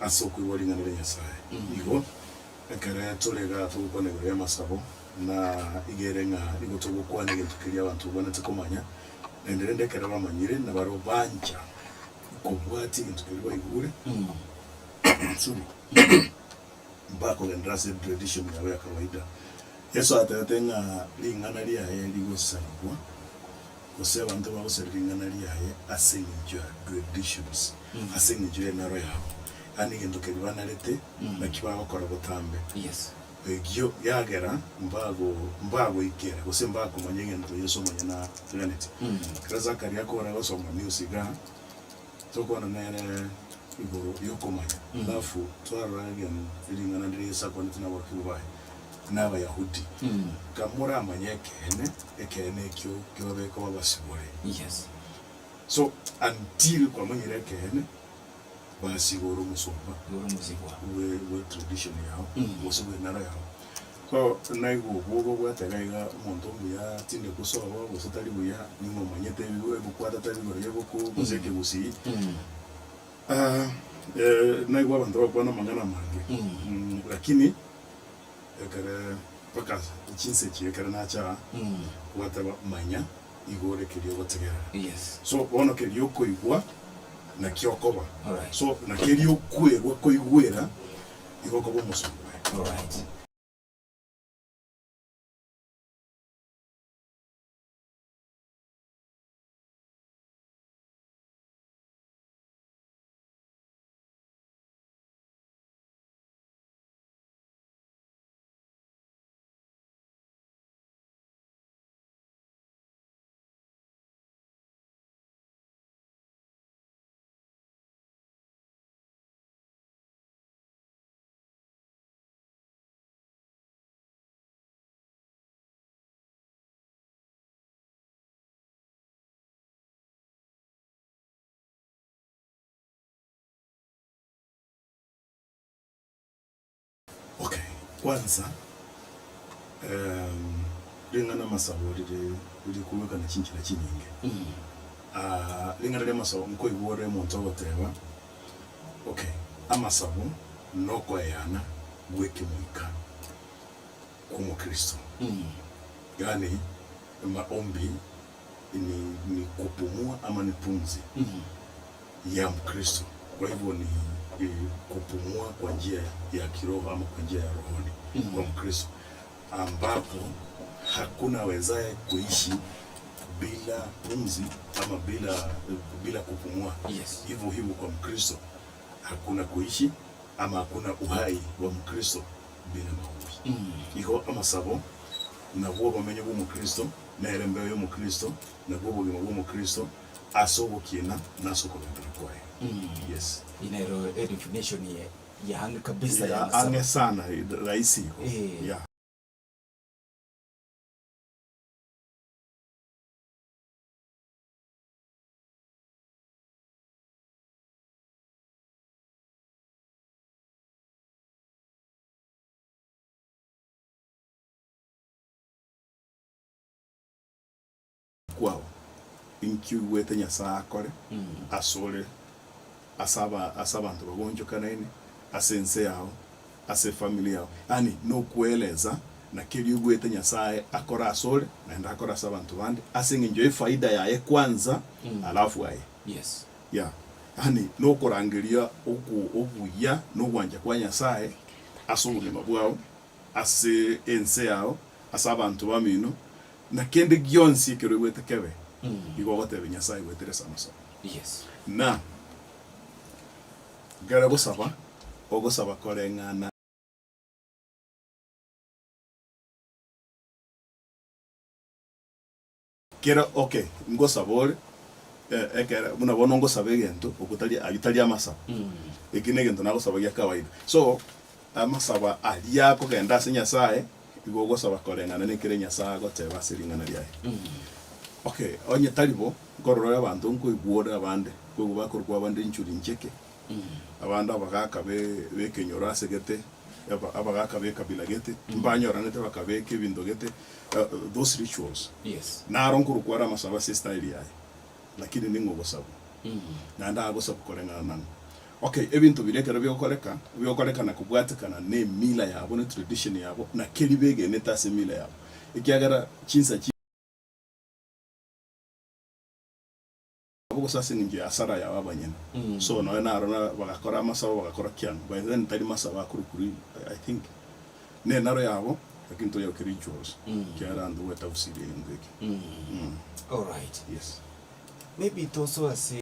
Ase okoigwa ring'ana ria Nyasae. Igo ekere tore igaa togokwana igoro y'amasabo, na iga ere ng'a nigo togokwana egento keria abanto babwenerete komanya, naende rende ekero bamanyire nabarabwo bancha kobwatia egento keria baigure, sorry, mbakogenderera ase tradition yabo ya kawaida. Yeso atebete ng'a ring'ana riaye rigosarigwa, gose abanto bagosaria ring'ana riaye ase eng'encho ya traditions, ase eng'encho y'enaro yabo, yaani egento keria banarete naki bagokora botambe. Yes. Ekio giagera mbago mbagoikera gose mbakomanya egento Yeso omonyene aganeti. Ekero Zakaria akora gosoma news igaa, tokwana nere igoro yokomanya, alafu twarora egen ring'ana ndire Yeso akwanete naborokigwa baye, na Abayahudi, Kamoramanye ekeene, ekeene ekio kebabeke babasibore. Yes. So until kwamanyire ekeene, basi igo ore omosomba Igo ore omosibwa. bwe bwe tradition yao gose bw'enaro yao. So naigwe obwoba obwate iga iga omonto mbuya atinde kosobo gose tari buya, ning'o omanyete ebi ebuku atari igoro y'ebuku gose ekegusii. Naigwe abanto bagokwana amang'ana amange lakini ekere mpaka chinsa echi ekere nacha aa, gwateba manya igo ore keria ogotegerera. Yes. So bono keria okoigwa nakio okoba. Alright. So na keria okwerwa koigwera igo okoba omosomba oye. Alright. Okay, kwanza ring'ana amasabo rire rikobwekana chinchera chinyinge. Ring'ana ria amasabo nkoigwa ore omonto ogoteba, okay, amasabo nokoeyana gwa ekemoika kwa omokristo. Yaani maombi ni ni kupumua ama ni pumzi ya mkristo kwa hivyo ni kupumua kwa njia ya kiroho ama kwa njia ya rohoni kwa mkristo ambapo hakuna awezaye kuishi bila pumzi ama bila bila kupumua. Yes. Hivyo hivyo kwa mkristo hakuna kuishi ama hakuna uhai wa mkristo bila maombi. Igo amasabo nabwo obomenyo bw'omokristo, nere embeo y'omokristo, nabwo obogima bw'omokristo ase ogokiina na ase okogenderera kwaye. Yes. Nero edefinition ya ang'e kabisa ya Ya amasabo. ang'e sana, rahisi igo. Eh. Yeah. Kwao, inki oigwete Nyasae akore asore, ase aba ase abanto bagonchokanaine, ase ense yao, ase efamiri yao, yaani nokoeleza na keria oigwete Nyasae akore asore, naende akore ase abanto bande, ase eng'encho y'efaida yaye kwanza, alafu aye. Yes. Yeah, yaani nokorangeria oko obuya na ogwancha kwa Nyasae ase obogima bwao, ase ense yao, ase abanto bamino, na kende gionsi ekero oigwete kebe, igo ogotebia Nyasae goetera ase amasabo. Yes. Na ekero ogosaba, ogosaba koreng'ana. Kera okay, ngosaba ore, ekere buna bono ngosaba egento, okwo tari aywo tari amasabo. Eki na egento nagosaba gia kawaida. So, amasabo aria akogenda ase Nyasaye, igo ogosaba koreng'ana na ekere Nyasaye agoteba ase ring'ana riaye. Okay, onye tari bo, nkorora ore abanto nkoigwa ore abande, nkoigwa bakorokwa abande inchuri incheke, abande abagaka be bekenyoro ase gete, aba abagaka bekabila gete, mbanyoranete bakabeka ebinto gete. Those rituals Yes. naro nkorokwa are amasabo ase estyle yaye lakini ning'o ogosabwa naende agosabwa koreng'ana nang'o. Okay, ebinto biria ekero bigokoreka, bigokorekana kobwatekana ne emila yabo ne tradition yabo, na keri begenete ase emila yabo. Ekiagera chinsa chi. Abo gose ase engencho ya asara yabo abanyene. So nonya naro na bagakora amasabo bagakora kiang'u. By then tari masabo akorokwa ri I think ne enaro yabo lakini toyoke rituals ekiagera abanto gwetafsiri egento ekio. Alright. Yes. Maybe tosoe ase.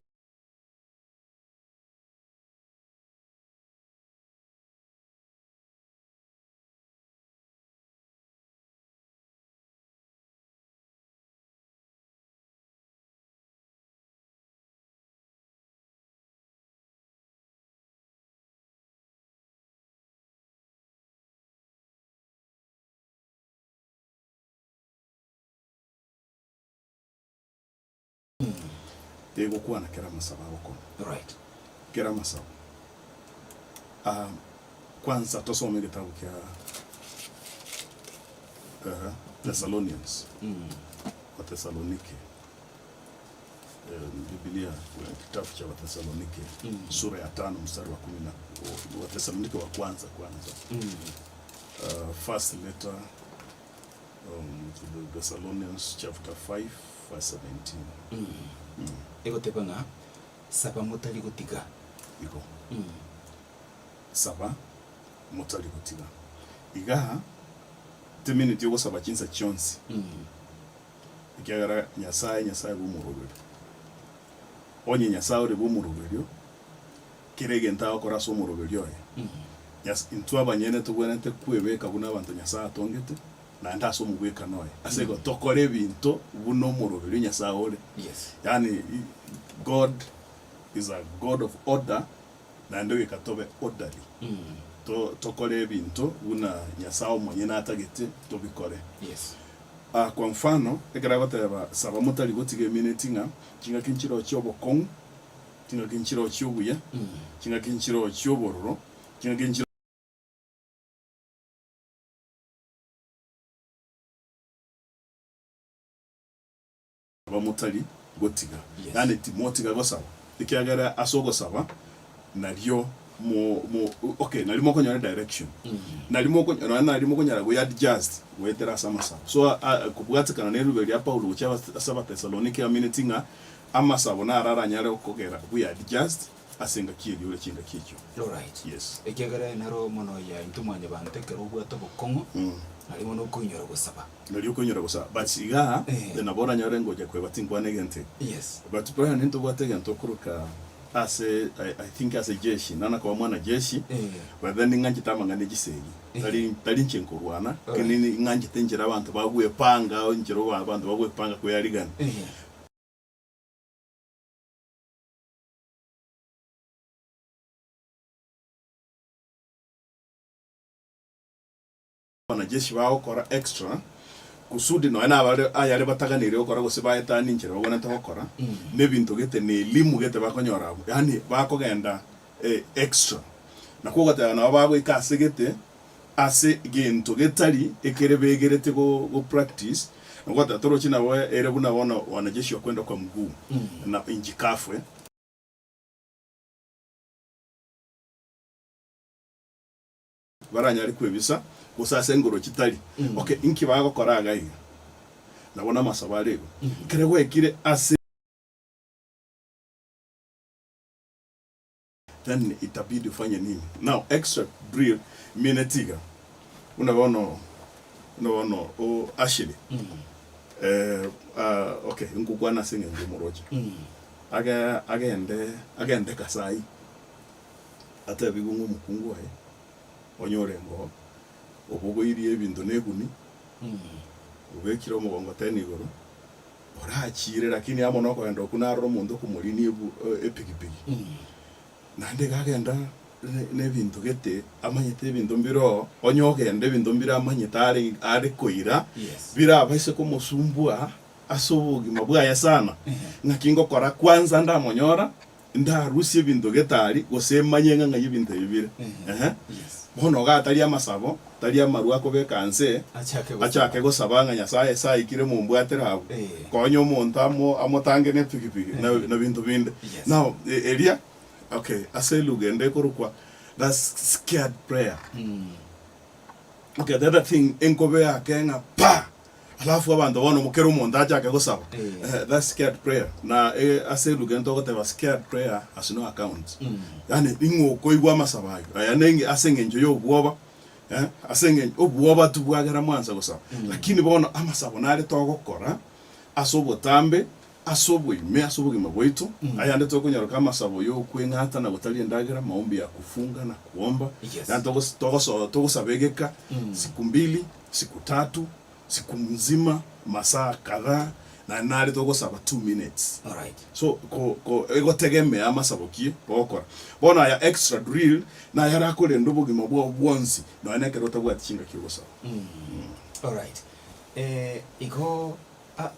Tegokwana kera amasabo agokora. Right. Kera amasabo. Ah, kwanza tosome egetabu kia eh, Thessalonians. Wathesalonike. Eh, Biblia kitabu cha Wathesalonike sura ya tano mstari wa kumi na Wathesalonike wa kwanza kwanza. First letter to the Thessalonians chapter 5 verse 17. Egoteba ng'a saba motari gotiga. Igo. Saba motari gotiga. Igaa temineti ogosaba chinsa chionsi, ekiagera Nyasae Nyasae bw'omoroberio. Onye Nyasae ore bw'omoroberio, kera egento agokora ase omoroberio oye, Nyas intwe abanyene tobwenerete kwebeka buna abanto Nyasae atongete, naende ase omogwekano oye. Ase igo tokore ebinto buna omoroberio Nyasae ore. Yes. Yaani God is a God of order, naende goika tobe orderly. To tokore ebinto buna Nyasae omonyene atagete tobikore. Yes. Ah, kwa mfano, ekero agoteba saba motari gotiga emineti ng'a chingaki nchiroo chi'obokong'u, Chingaki nchiroo chi'obuya, chingaki nchiroo chi'obororo, chingaki nchiroo. Motari gotiga, yaani timotiga gosaba, ekiagera ase ogosaba nario mo mo okay nario mokonyora direction, nario moko nonya nario mokonyara go adjust goetera ase amasabo. So kobwatekana ne riruba ria Paulo gochia ase Abathesalonike amineti ng'a Amasabo naro aranyare gokogera bwe adjust ase engaki eria ore chingaki echio. Alright. Yes. Ekiagera naro mono ya intwe mwanyabanto ekero obwate obokong'u, nario mono okoinyora gosaba. Nario okoinyora gosaba. But igaa, Eh. nabo oranyore ngocha kweba tinkwana egento eke. Yes. But Brian ntobwate egento okoroka ase I, I think ase jeshi, nana koba mwana jeshi, Eh. but then ng'anchete amang'ana e chisegi. Eh. Tari tari inche nkorwana, Alright. lakini ng'anchete enchera abanto bagwepanga, enchera abanto bagwepanga kweyarigania. Eh. Abanajeshi bagokora extra kusudi nonya nabare ayare bataganeire gokora gose baetanie inchera babwenerete gokora, na ebinto gete na elimu gete bakonyora abwo, yaani bakogenda extra. Nakwo ogoteba nabo bagoika ase gete Ase gento getari ekere begerete go practice, nogoteba toroche nabo ere buna bono wanajeshi wa kwenda kwa mguu na inchi kafwe. Baranyare kwebisa gose ase engoro chitari. Okay, inki bagokora iga iga? Nabo namasabo are igo. Ekere gwaikire ase. Then itabidi ufanye nini? Now extra drill mine tiga buna bono buna bono o Ashley eh, ah, okay nkokwana ase eng'encho omoroche age agende agende Kasai atebigwe ng'a omokungu oye onyore ngoo obogoirie ebinto na eguni obekire omogongoteni igoro Orachiire, lakini amo nokogenda okwo narore omonto okomorinia ebu epigipigi. Naende iga agenda ne- nebinto gete, amanyete ebinto mbire oo, onye ogenda ebinto mbire amanyete are are koira, Yes. birabaise komosumbua ase obogima bwaye sana, ng'aki ngokora kwanza ndamonyora, Ndarusie ebinto getari, gose manye ng'a ng'ai ebinto ebi bire. Ehe. Yes. Bono iga tari amasabo, tari amarwa akobeka nse, Achake gosaba. achake gosaba ng'a Nyasae ase aikire mombwatera abwo, Eh. konya omonto amo amotange ne epigipigi, na Eh. na binto binde. Yes. Now, e- eria, Okay, ase elugha ende ekorokwa that's scared prayer. Okay, the other thing enkobe yake ng'a pa! Alafu abanto bono kera omonto achake gosaba. Eh, that's scared prayer. Na eh, ase elugha ende togoteba scared prayer has no account. Yaani ing'o okoigwa amasabo aywo? Aya nenge ase eng'encho ya obwoba, eh, ase eng'encho obwoba tu bwagera mwansa gosaba. Lakini bono amasabo nare togokora ase obotambe, ase oboime, ase obogima bwaito, ayande tokonyoroka amasabo y'okweng'ata na gotaria endagera, maombi ya kufunga na kuomba, Yes. yaani togos togoso togosaba egeka, siku mbili, siku tatu, siku mzima, masaa kadhaa, naende nare togosaba 2 minutes. Alright. So ko ko egotegemea amasabo ki ogokora. Bono aya extra drill naye arakorende obogima bwao bwonsi nonya na ekero otabwati chingaki ogosaba. Alright. Eh, igo a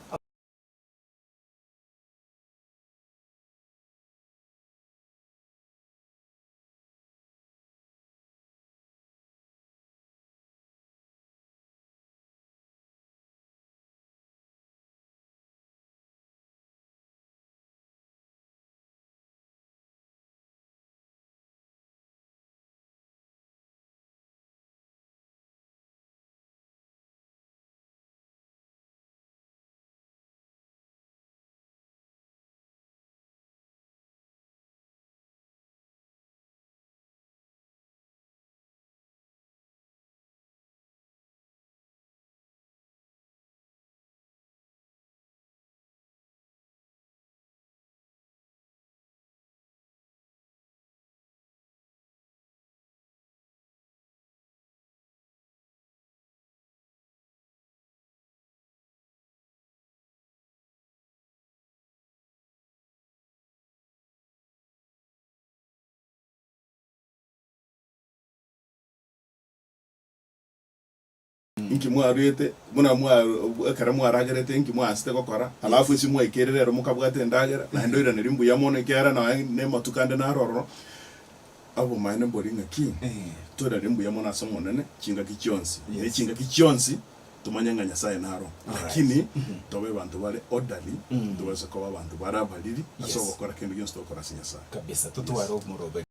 Inki mwaruete, buna mwa ekero mwaragerete inki mwaansete gokora, alafu ase mwaikerire ero mokabwata endagera, naende oiraneri mbuya mono ekiagera nonya na amatuko ande naro ororo, obomaene mbori ng'aki, toirane mbuya mono ase Omonene chingaki chionsi, ne Yes. chingaki chionsi tomanye ng'a Nyasaye naro. Alright. Lakini tobe abanto bare orderly, tobase koba abanto bare abariri ase Yes. ogokora kende gionsi togokora ase Nyasaye. Kabisa, totware omoroberi.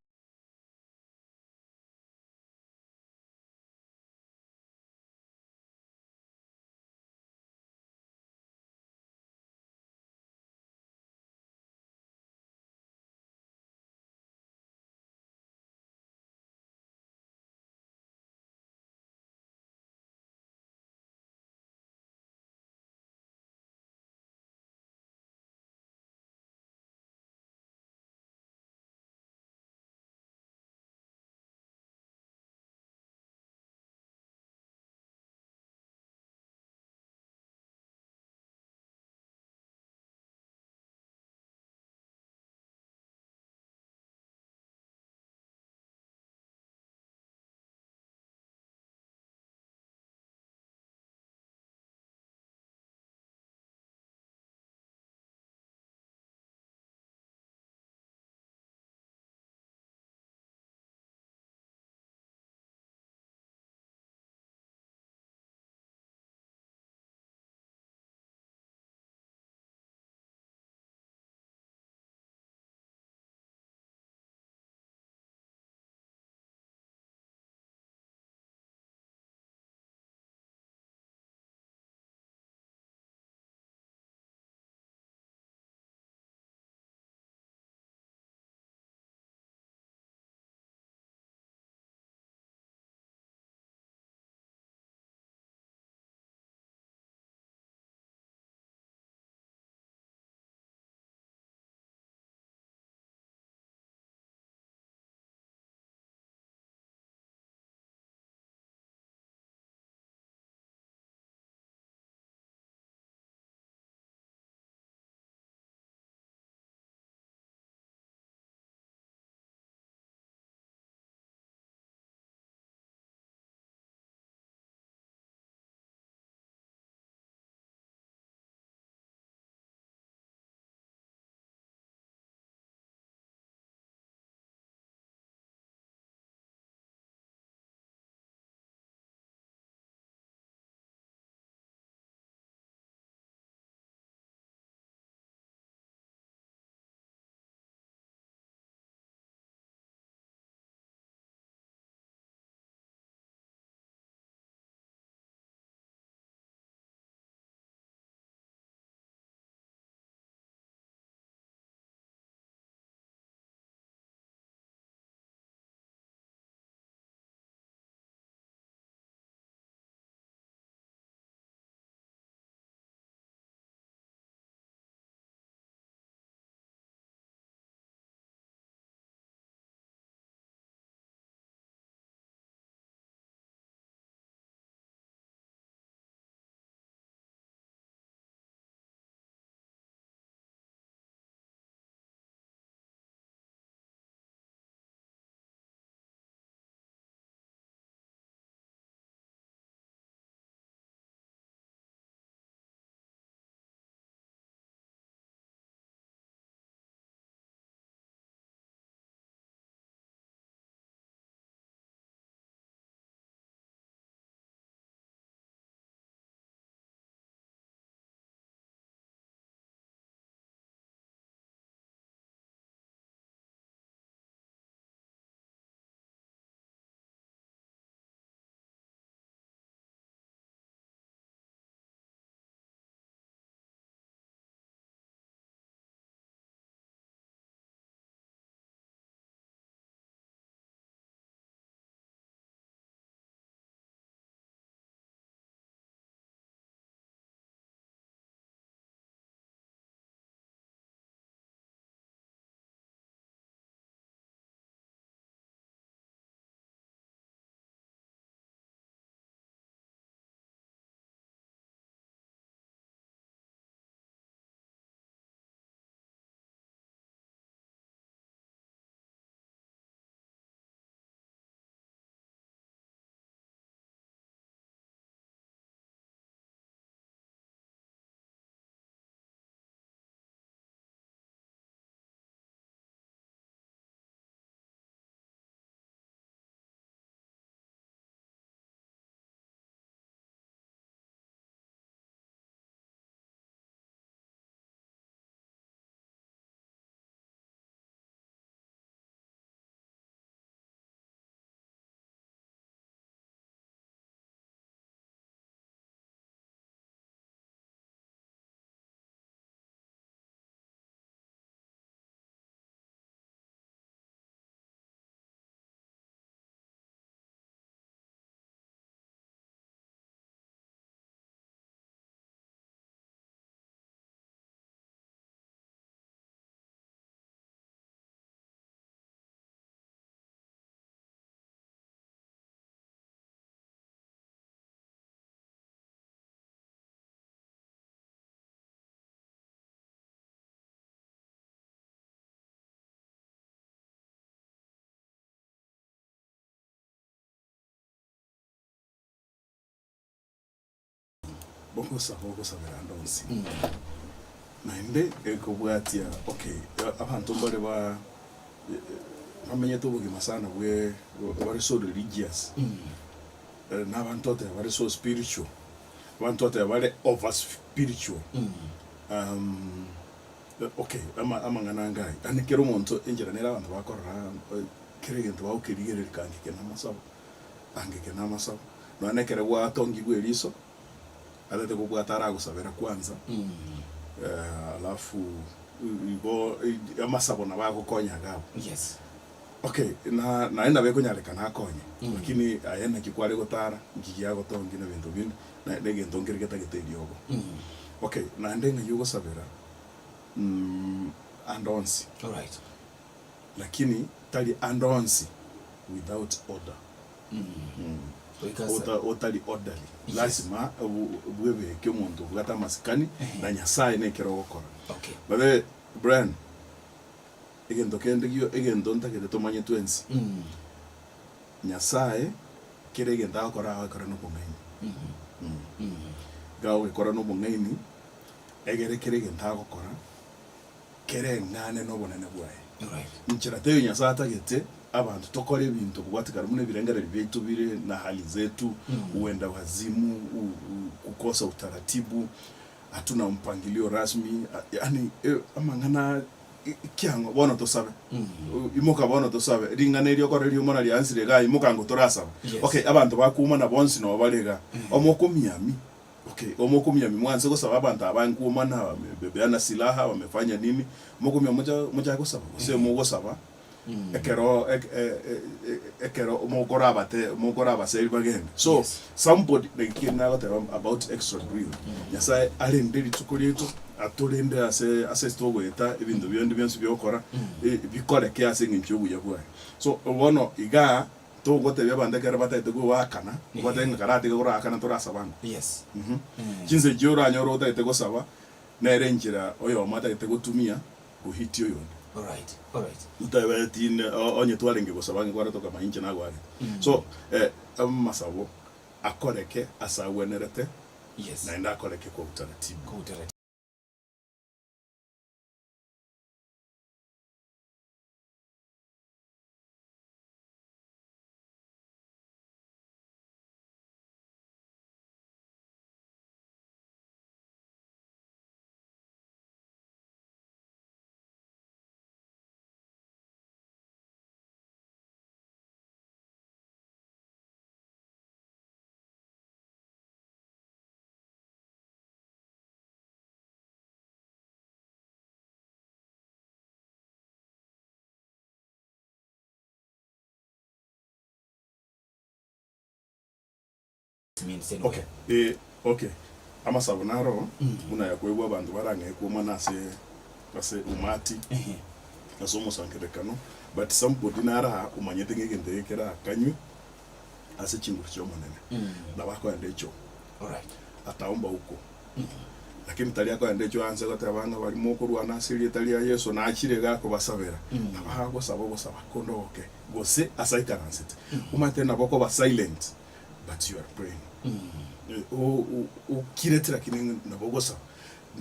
Ogosaba ogosabera ande onsi. Naende ekobwatia okay, abanto mbare ba bamenyete obogima sana bwe bare so religious, na abanto oteba bare so spiritual, abanto oteba bare over spiritual. Okay, ama amang'ana anga ayio, yaani kera omonto enchera nere abanto bakorora kera egento bagokerigereria kangeke na amasabo, kangeke na amasabo. Nonya na ekero gwatongigwe eriso, atete kobwata aragosabera kwanza, alafu igo amasabo nabo agokonya iga abwo. Yes. Okay, na naye nabo ekonyarekana akonye, lakini aye naki kware gotara, nki giagotongia na ebinto binde, na na egento nkere getagete eriogo. Okay, naende ng'ai ogosabera ande onsi, Alright. lakini tari ande onsi without order. Goika ase- Ota, otari orderly. Yes. Lasima bu- bwebeke omonto obwate amasikani na Nyasaye nekero ogokora. Okay. By the way, Brian, egento kende gio egento ntagete tomanye twensi, Nyasaye kera egento agokora agokora na obong'aini. Iga agogekora na obong'aini, egere kera egento agokora, kereng'ane nobonene bwaye. Inchera teiyo Nyasae atagete abanto tokore ebinto kobwatekana buna ebirengererio biaito bire na hali zetu, uenda wazimu, kukosa utaratibu, hatuna mpangilio rasmi, yaani amang'ana ekiang'o bono tosabe, imoka bono tosabe, ring'ana eri okore riomana riansire igaa imoka ango torasaba. Okay, abanto bakoumana bonsi noo bare igaa, omokomiami. Okay, omokumia mwanse gosaba abanto aba nkuomana wamebebeana silaha wamefanya nini, omokumia mocha mochake gosaba gose mogosaba ekero ek- e- e- e- ekero mokorabate mokorabaseri bagende. So Yes. somebody like nagoteba about extra drill, Nyasaye arende rituko riaito atorende ase ase togoeta ebinto bionde bionsi biokora bikoreke ase eng'encho ya obuya bwaye. So bono igaa. Togotebia abanto ekero batagete goakana, obatebie ng'a karatige koraakana torasaba ng'o. Yes. Mhm. Chinsa echio oranyore otagete gosaba, nere enchera oyomo atagete gotumia gohitia oyonde. Alright, alright. Otebeti ne onye twarenge gosaba ng'a kware tokamanya inche nagoagete. So, eh, amasabo akoreke ase agwenerete, Yes. naende akoreke kwa utaratibu. Kwa utaratibu. Okay, eh, okay. Amasabo naro buna yakoegwa abanto barang'ee kwomana ase ase umati ase omosangererekano but somebody naro aa omanyete ng'a egento eke kerakanywe ase chinguru chia Omonene nabo akoenda echoo ataomba huko. Lakini tari akoenda echoo anse goteba ng'a baria mokorwana ase erieta ria Yeso nachire iga akobasabera nabo agosaba ogosaba konde ogoke. Gose ase aikaransete, omanyete nabo okoba silent but you are praying. Okirete lakini nabo ogosaba.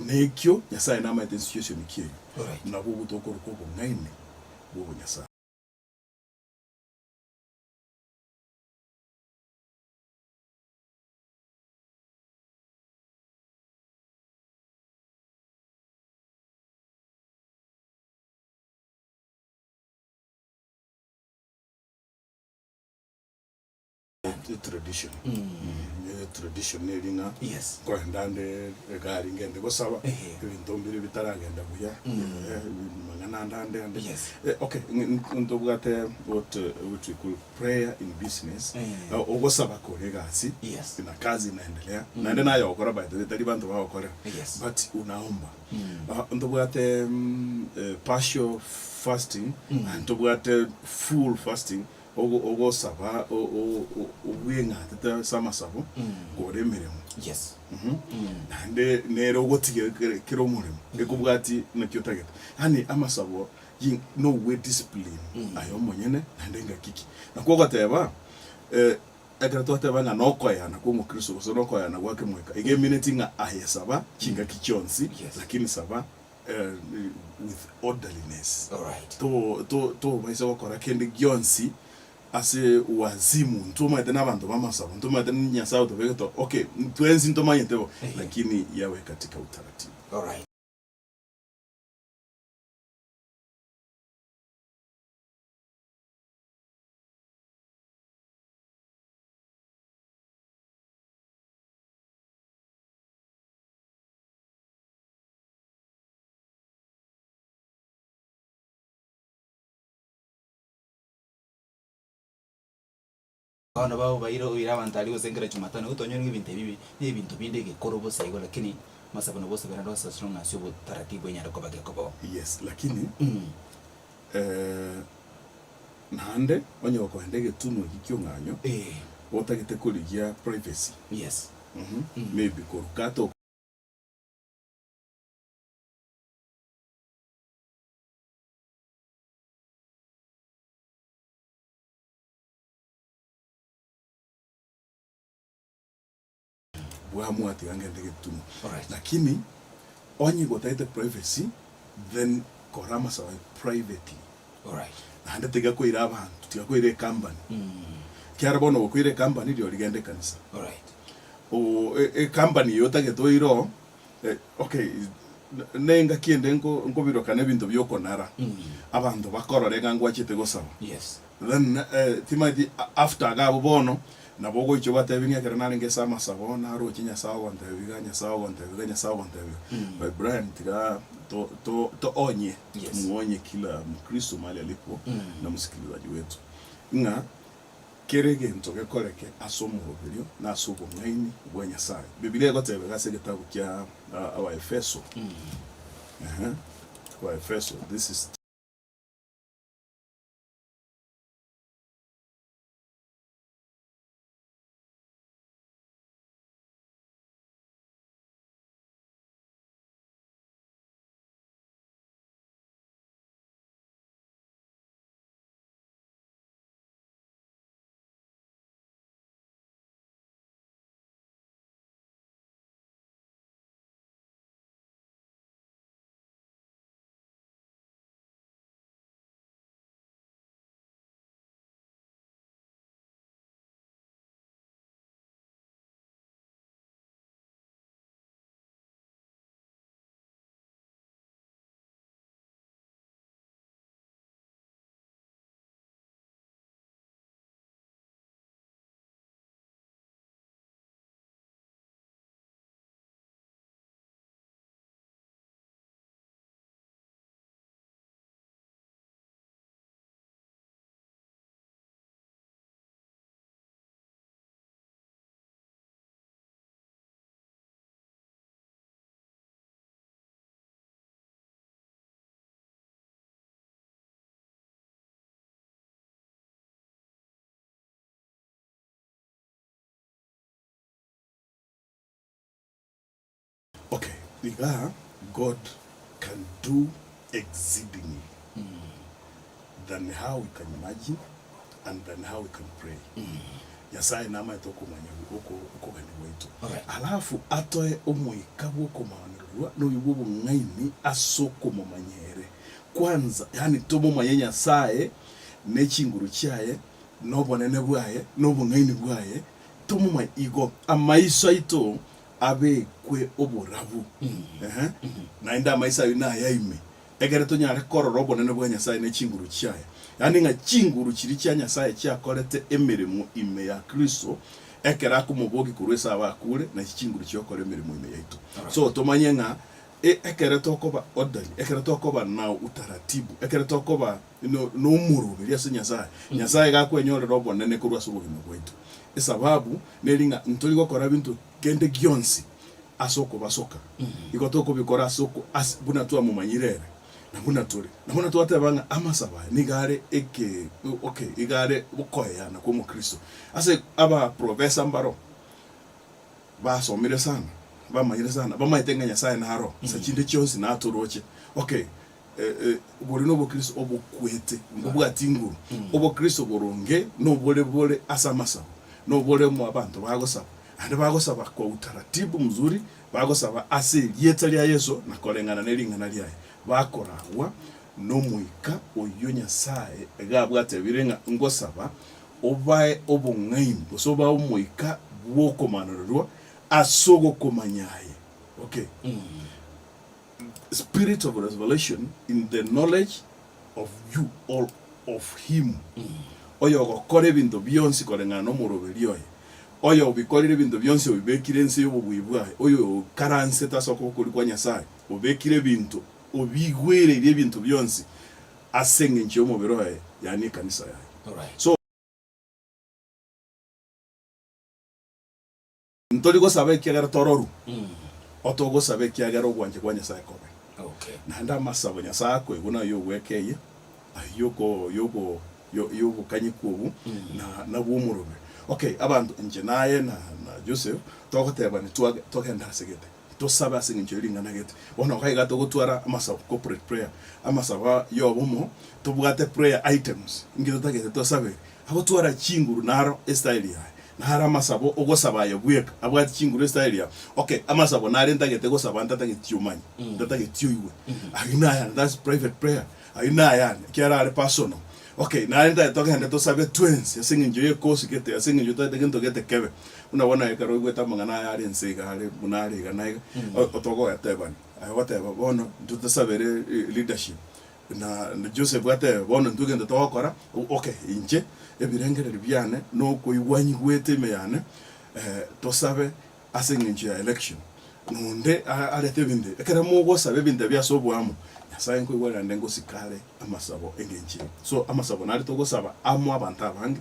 Nekio Nyasaye namanyete situation ki eyio. Alright. Nabwo obwo tokoroka obong'aini bwa obonyasaye. Tradition tradition neri ng'a Yes. nkoenda ande egari ngende gosaba Ehe. ebinto mbire bitaragenda buya mang'ana ande ande ande Yes. Okay ntobwate what what we call prayer in business Eh. Ogosaba kore egasi Yes. na kazi inaendelea naende naye ogokora by the way tari banto bagokora Yes. but unaomba Ntobwate partial fasting, ntobwate full fasting, ogosaba obweng'atete ase amasabo kore emeremo. Yes. Naende nere ogotiga kera omoremo, ekobwati naki otagete. Yaani amasabo nobwe discipline aye omonyene naende ngaki ki. Nakwo ogoteba. ekero twateba ng'a nokoeana kwa omokristo gose nokoeana gwa kemoika, iga emineti ng'a aye saba chingaki chionsi, Yes. lakini saba with orderliness. Alright. To to tobaisa gokora kende gionsi ase wazimu, ntomanyete na abanto b'amasabo, ntomanyete na Nyasaye otobegete oo, okay, twensi ntomanyete bo, Ehe. lakini yawe katika utaratibu. Alright. Bono baobaire oire abanto aria gose nkera Jumatano, gotonyora ng'a ebinto ebi bi na ebinto binde egekoro bosa igo lakini amasabo nabo osabera ande ase as long as obotaratibu enyare koba gekobao. Yes, lakini naende onye gokoenda egetunwa eki ki'ong'anyo, otagete korigia privacy, Yes. maybe koruka ata Bwamua tiga ngende getunwa. Alright. Lakini onye gotagete privacy then kora amasabo aye privately. Alright. Naende tiga koira abanto, tiga koira ecompany. Ekiagera bono gokoira ecompany rirorio genda ekanisa. Alright. Oo ecompany eye otagete oire oo, okay nengaki ende nko nkobirokana ebinto biokonara, abanto bakorore ng'a ngwachete gosaba. Yes. Then timanyeti after iga abwo bono, nabo ogoicha obatebi ng'a ekero narenge ase amasabo naroche Nyasae ogontebia iga, Nyasae ogontebia iga, Nyasae ogontebia iga. But Brian tiga to to toonye, Yes. tumuonye kila mkristo mahali alipo na msikilizaji wetu, ng'a kera egento gekoreke ase omoroberio na ase obong'aini bwa Nyasae. Bibilia egoteba iga ase egetabu kia Abaefeso, ehe, Abaefeso, this is. Okay, iga God can do exceedingly than how we can imagine and than how we can pray. Nyasaye namaete okomanya oko okogania gwaito. Alright. Alafu atoe omoika bw'okomaonererwa na oyo bw'obong'aini ase okomomanya ere. Kwanza, yaani tomomanye Nyasaye ne chinguru chiaye, na obonene bwaye, na obong'aini bwaye, tomomanye igo amaiso aito abekwe oborabu, ehe, naende amaiso ayio nayaime, ekere tonyare korora obonene bwa Nyasae ne chinguru chiaye. Yaani ng'a chinguru chiria chia Nyasae chiakorete emeremo ime ya Kristo, ekero akomobokia korwa ase abakure, nachi chinguru chiokora emeremo ime yaito. So tomanye ng'a e- ekere tokoba orderly, ekere tokoba na utaratibu, ekere tokoba no nomoroberi ase Nyasae, Nyasae iga akwenyorera obonene korwa ase obogima bwaito. Esababu neri ng'a ntori gokora binto kende gionsi ase okobasoka, igo tokobikora ase oko ase buna twamomanyire ere, na buna tore. Na buna twateba ng'a amasabo aya nigo are eke okay iga are okoeana kwa omokristo. Ase abaprofesa mbaro basomire sana, bamanyire sana, bamanyete ng'a Nyasaye naro, ase chinde chionsi natoroche. Okay, Boria nobokristo obokwete, mbobwati nguru. Obokristo boronge nobore bore ase amasabo. Noboremo abanto bagosaba, naende bagosaba kwa utaratibu mzuri, bagosaba ase erieta ria Yeso na koreng'ana ne ring'ana riaye, bakoragwa n'Omoika oyio Nyasae iga abwatebire ng'a ngosaba obae obong'aini gose obae omoika bw'okomanorerwa ase ogokomanya aye. Okay. Spirit of revelation in the knowledge of you or of him, oyogokora ebinto bionsi koreng'ana nomoroberi oye, oyo obikorire ebinto bionsi obibekire inse y'obobui bwaye, oyo oikaransete ase okoboko koria kwa Nyasae, obekire ebinto, obigwereirie ebinto bionsi ase engencho y'omobere oye, yaani ekanisa yaye. Alright. So Ntori gosaba ekiagera tororu, otogosaba ekiagera ogwancha kwa Nyasae kobe. Okay. Naende amasabo Nyasae akoigwa nayo ogwekeyia, ayio oko yoko yo yobokanyeku obwo, na nabwo omorobio. Okay, abanto inche naye na na Joseph, togotebani twage togende ase gete, tosabe ase eng'encho ye ring'ana gete. Bono iga iga togotwara amasabo, corporate prayer, amasabo ya obomo, tobwate prayer items, inki totagete tosabere, agotwara chinguru naro estyle yaye. Naro amasabo ogosaba aye bweka, abwate chinguru estyle yao. Okay, amasabo nare ntagete gosaba ntatageti omanye, ntatageti oigwe. Ayio nayane, that's private prayer. Ayio nayane, ekiagera are personal. Okay, nare ntagete togende tosabe twensi ase eng'encho ya ekosi gete, ase eng'encho totagete gento gete kebe. Buna bono ekero oigwete amang'ana aya are ense iga are buna are iga na iga, otogoetebani, aye ogoteba bono intwe tosabere leadership. Na Joseph atebe, Bono intwe egento togokora, okay, inche ebirengererio biane nokoigwa nyigwete ime yane, tosabe ase eng'encho ya election. Nonde arete ebinto ebi. Ekero mogosaba ebinto ebi ase oboamo, Nyasaye nkoigwa naende ngosika are amasabo engencho eye. So amasabo nare togosaba amo abanto abange,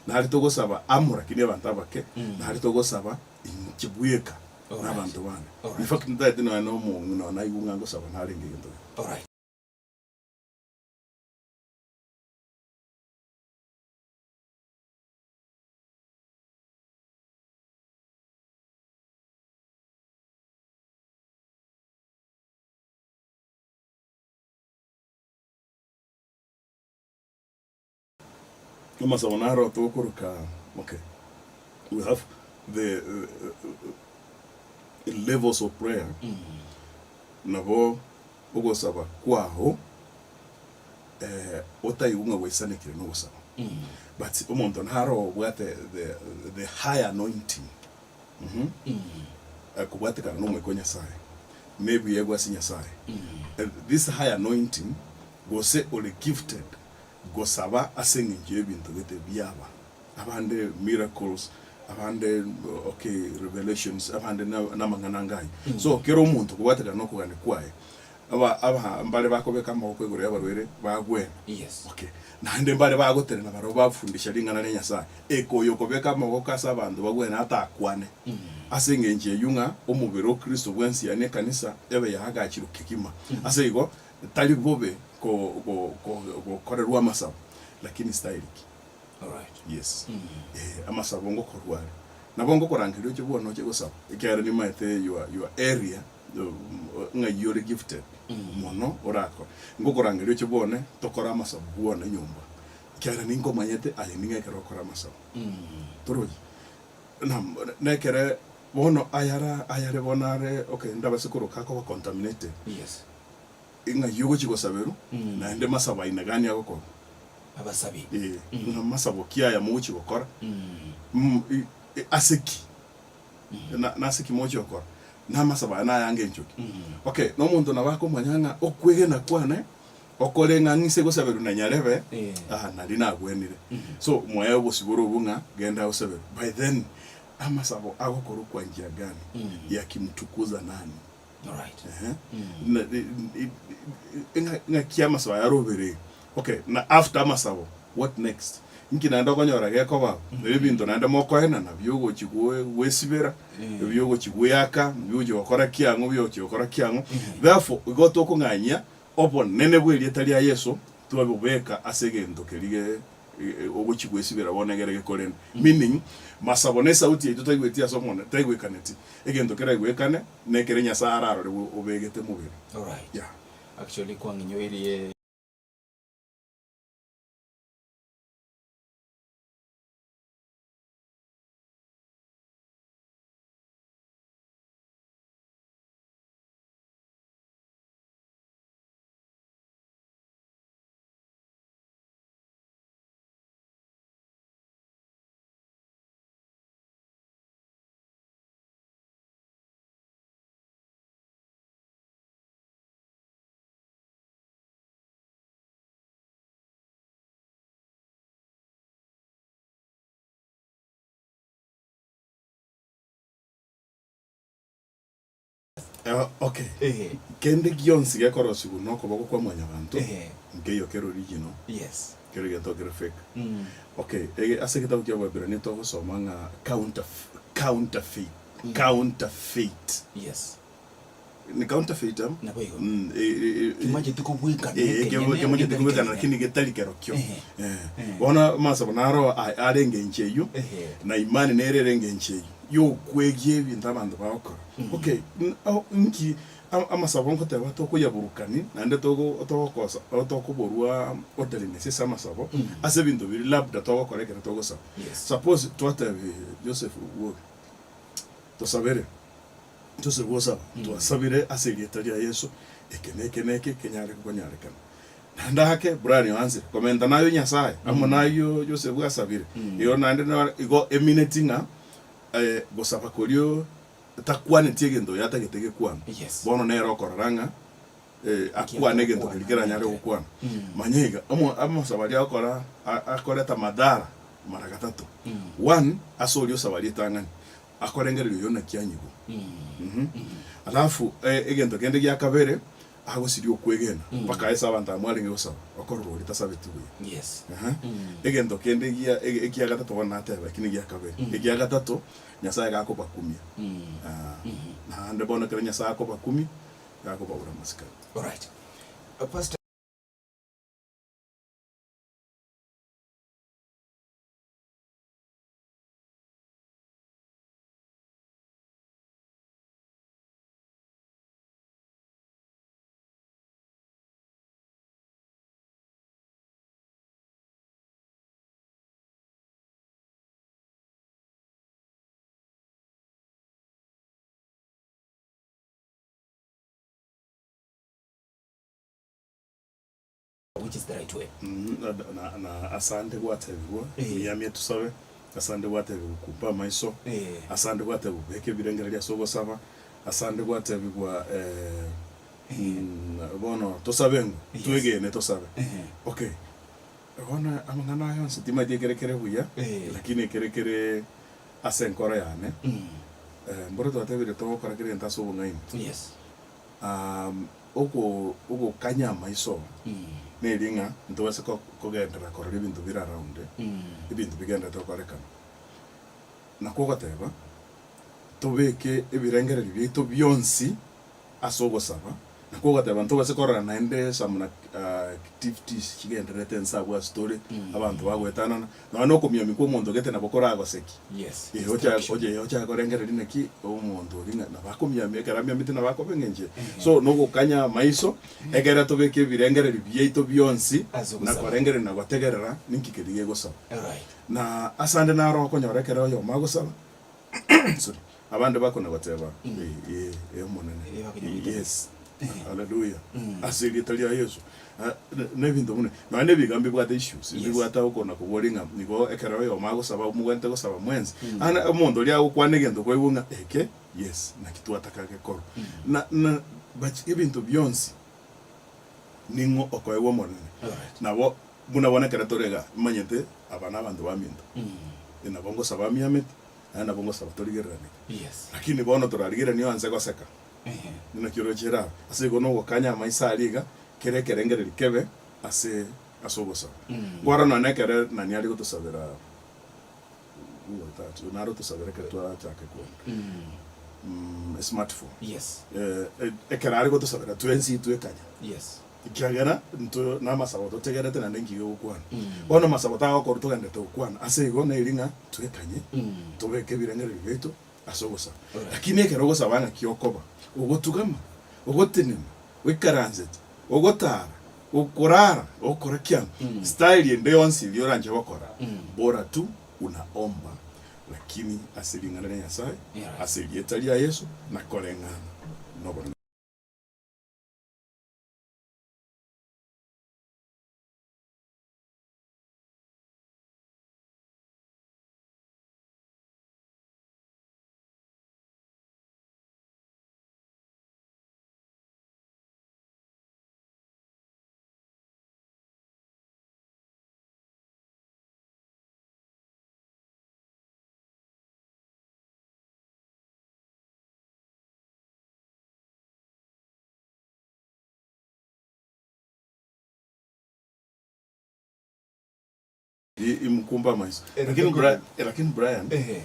nare togosaba amo lakini abanto abake, nare togosaba inche bweka na abanto bane. In fact ntagete nonya na omong'ina one aigwe ng'a ngosaba narenge egento gete. Amasabo naro tokoroka okay we have the levels of prayer nabo ogosaba kwao otaigwe ng'a gwaisanekire nogosaba but omonto naro obwate the the high anointing kobwatekana na omoika o Nyasaye na ebiegwa ase Nyasaye this high anointing gose ore gifted gosaba ase eng'encho y'ebinto gete biaba abande miracles abande okay revelations abande na amang'ana anga ayio so kera omonto kobwatekana na okogania kwaye aba aba mbare bakobeka amaboko igoro y'abarwaire bagwena Yes. okay naende mbare bagotenena barobwo bafundisha ring'ana ria Nyasaye eke oyo okobeka amaboko ase abanto bagwene atakwane ase eng'encho eyio ng'a omobere o Kristo bwensi yaani ekanisa ebe yaagachirwe kegima ase igo tari bobe ko go go gokorerwa amasabo lakini style ki? Alright. Yes. Eh, amasabo ngokorwa are. Nabo ngokorangeria oche bwono oche gosaba, ekiagera nimaete your, your area ng'ai ore gifted mono orakore. Ngokorangeria oche bwone tokore amasabo bwone nyomba, ekiagera ninkomanyete aye ning'o ekero okora amasabo. Torochi? Nam nekere bono ayara ayare bono are okay ndabase koroka akoba contaminated. Yes. Ng'ai ogochia gosaberwa, naende masabo aina gani agokorwa? Abasabi. Ee, ng'a masabo ki aya mogochia gokora? Mm, i- i- ase ki? Na- Nase ki mogochia gokora? Namasabo aya nayange encho ki? Okay, na omonto nabo akomanya ng'a okwegena kwane okore ng'a ng'ise gosaberwa na nyarebe, Eh. ah, nari nagwenire. So moe obosibore obwo ng'a genda osaberwe. By then, amasabo agokorwa kwa njia gani? Yakimtukuza nani? Alright. Ehe. Na- i- i- i- ng'a- ng'aki amasabo aya arobere okay na after amasabo what next inki naende okonyora gekoba na ebinto naende mokoenana biogochi gwe- gwesibera ebiogochi gweaka biogochi gokora kiang'o biogochi gokora kiang'o therefore igo tokong'anyia obonene bwa erieta ria Yeso twabobeka ase egento keria ge ogochia gwesibera bono egere gekorende. Meaning, masabo na esauti yaito taigweti ase omone, taigwekaneti. Egento keraigwekane nekere Nyasae ararore obegete mobere. Alright. Yeah. Actually kwang'inyoirie. Eh, okay. Ehe. Kende gionsi gekorosigwa nokoboko kwa mwanyabanto, Ehe. nkeiyo kere original, Yes. kere gento kere fake. Mm. Okay, ege ase egetabu kia Abaebrania togosoma ng'a counterf counterfeit, counterfeit. Yes. Ni counterfeit amo? Nabo igo. Mm, e- e- e- Kimacheti kobwekana Eh, ekenyene, kimacheti getari kobwekana kenyene. lakini getari kerokio. Ehe. Eh. Eh. Bono amasabo naro a- are engencho eyio, Ehe. na imani nere ere engencho eyio, yokwegia ebinto abanto bagokora. Okay, n- o- nki a- amasabo ngoteba tokoyaburukani naende togo togokosa o tokoborwa orderliness ase amasabo, ase ebinto biria labda togokora ekero togosaba. Yes. Suppose twatebie Joseph Wuoge, tosabere. Tose gosaba, twasabire ase erieta ria Yeso, eke na eke na eke kenyare konyarekana. Naende ake Brian oansire komenta nayo Nyasaye amo nayio Joseph asabire, igo naende naro igo emineti ng'a gosaba korio takwaneti egento oyo atagete gekwanwe. Yes. Bono nere okorora ng'a akwane egento keria keranyare gokwana. Manya iga, omo amasabo aria agokora akoreta madhara mara gatato. One, ase oria osaba ritang'ani, Akorengereria oyo naki anyigwe. Alafu egento kende gia kabere, agosiria okwegena mpaka ase abanto aba mwarenge gosaba, okorora oria tasabeti buya. Yes. Aha. Egento kende gia ekia gatato bono nateba, eki negia kabere. Ekia gatato, Nyasaye gakobakumia. Ah, naende bono ekero Nyasaye akobakumia, gakobagura amasikani. Alright. Pastor which is the right way. Na, na, na asande gwatebigwa, Eh. miyamie tusabe, asande gwatebigwa kumba amaiso, Eh. asande gwatebigwa beka ebirengererio ase ogosaba, asande gwatebigwa eh, bono tosabe ng'o, Yes. twegene tosabe. Eh. Okay, bono amang'ana aya onsi timanyeti ekere kere buya, Eh. lakini ekere kere ase enkoro yane, Mm. mboro twatebire togokora kera egento ase obong'aini. Yes. Oko ogokanya amaiso neri ng'a ntobase kogenderera korora ebinto bire around, ebinto bigendererete gokorekana. Nakwo ogoteba, tobeke ebirengererio biaito bionsi ase ogosaba, nakwo ogoteba ntobase korora naende some activities chigendererete inse abwo ase tore, abanto bagoetanana, Nonya na okomiamia kw'omonto gete nabo koragoseki. Yes, Ee, ocha destruction. oche ochake korengereria naki omonto oria ng'a nabo akomiamia ekero amiamete nabo akoba eng'encho eye. Ehe. So nogokanya amaiso, ekere tobeke ebirengererio biaito bionsi, Ase na ogosaba. korengereria na gotegerera ninki keria gegosaba. Alright. Na ase ande naro okonyora ekero oyomo agosaba, sorry, abande bakona goteba, ee, ee, ee Omonene, Ee, bakonya yes. Haleluya! Ase erieta ria Yeso. Ah, na ebinto buna nonya na ebiga mbibwate issues, Yes. mbibwate okona koboria ng'a nigo ekero oyomo agosaba omogwente gosaba mwensi, ana omonto oria agokwana egento kwaigwa ng'a eke yes naki twataka gekorwe. Na na but ebinto bionsi ning'o okoegwa Omonene. Alright. Nabo buna bono ekero tore igaa, nimanyete aba na abanto baminto, nabo ngosaba amiamete, naende nabo ngosaba torigereranete. Yes. Lakini bono torarigereranie oanse goseka. Naki oroche erabe? Ase igo nogokanya amaiso aria iga, kera ekerengererio kebe ase ase ogosaba. Kwarora nonya ekere nani aria gotosabera nare otosabera ekero twachake kwenda smartphone. Yes. Ekero are gotosabera twensi twekanya. Yes. Ekiagera intwe namasabo totegerete naende nki gegokwana. Bono amasabo tagokorwa togenderete gokwana. Ase igo neri ng'a twekanye, tobeke ebirengererio biaito ase ogosaba. Lakini ekero ogosaba ng'aki okoba, ogotugama, ogotenena, oikaransete, ogotara, okorara, ogokora kiang'o, style ende yonsi eria oranche gokora, bora tu unaomba, lakini ase ring'ana ria Nyasaye, ase erieta ria Yeso, na koreng'ana nobonene. Imukumbe amaiso. Ere Lakini tekobua. Brian, lakini Brian, Ehe.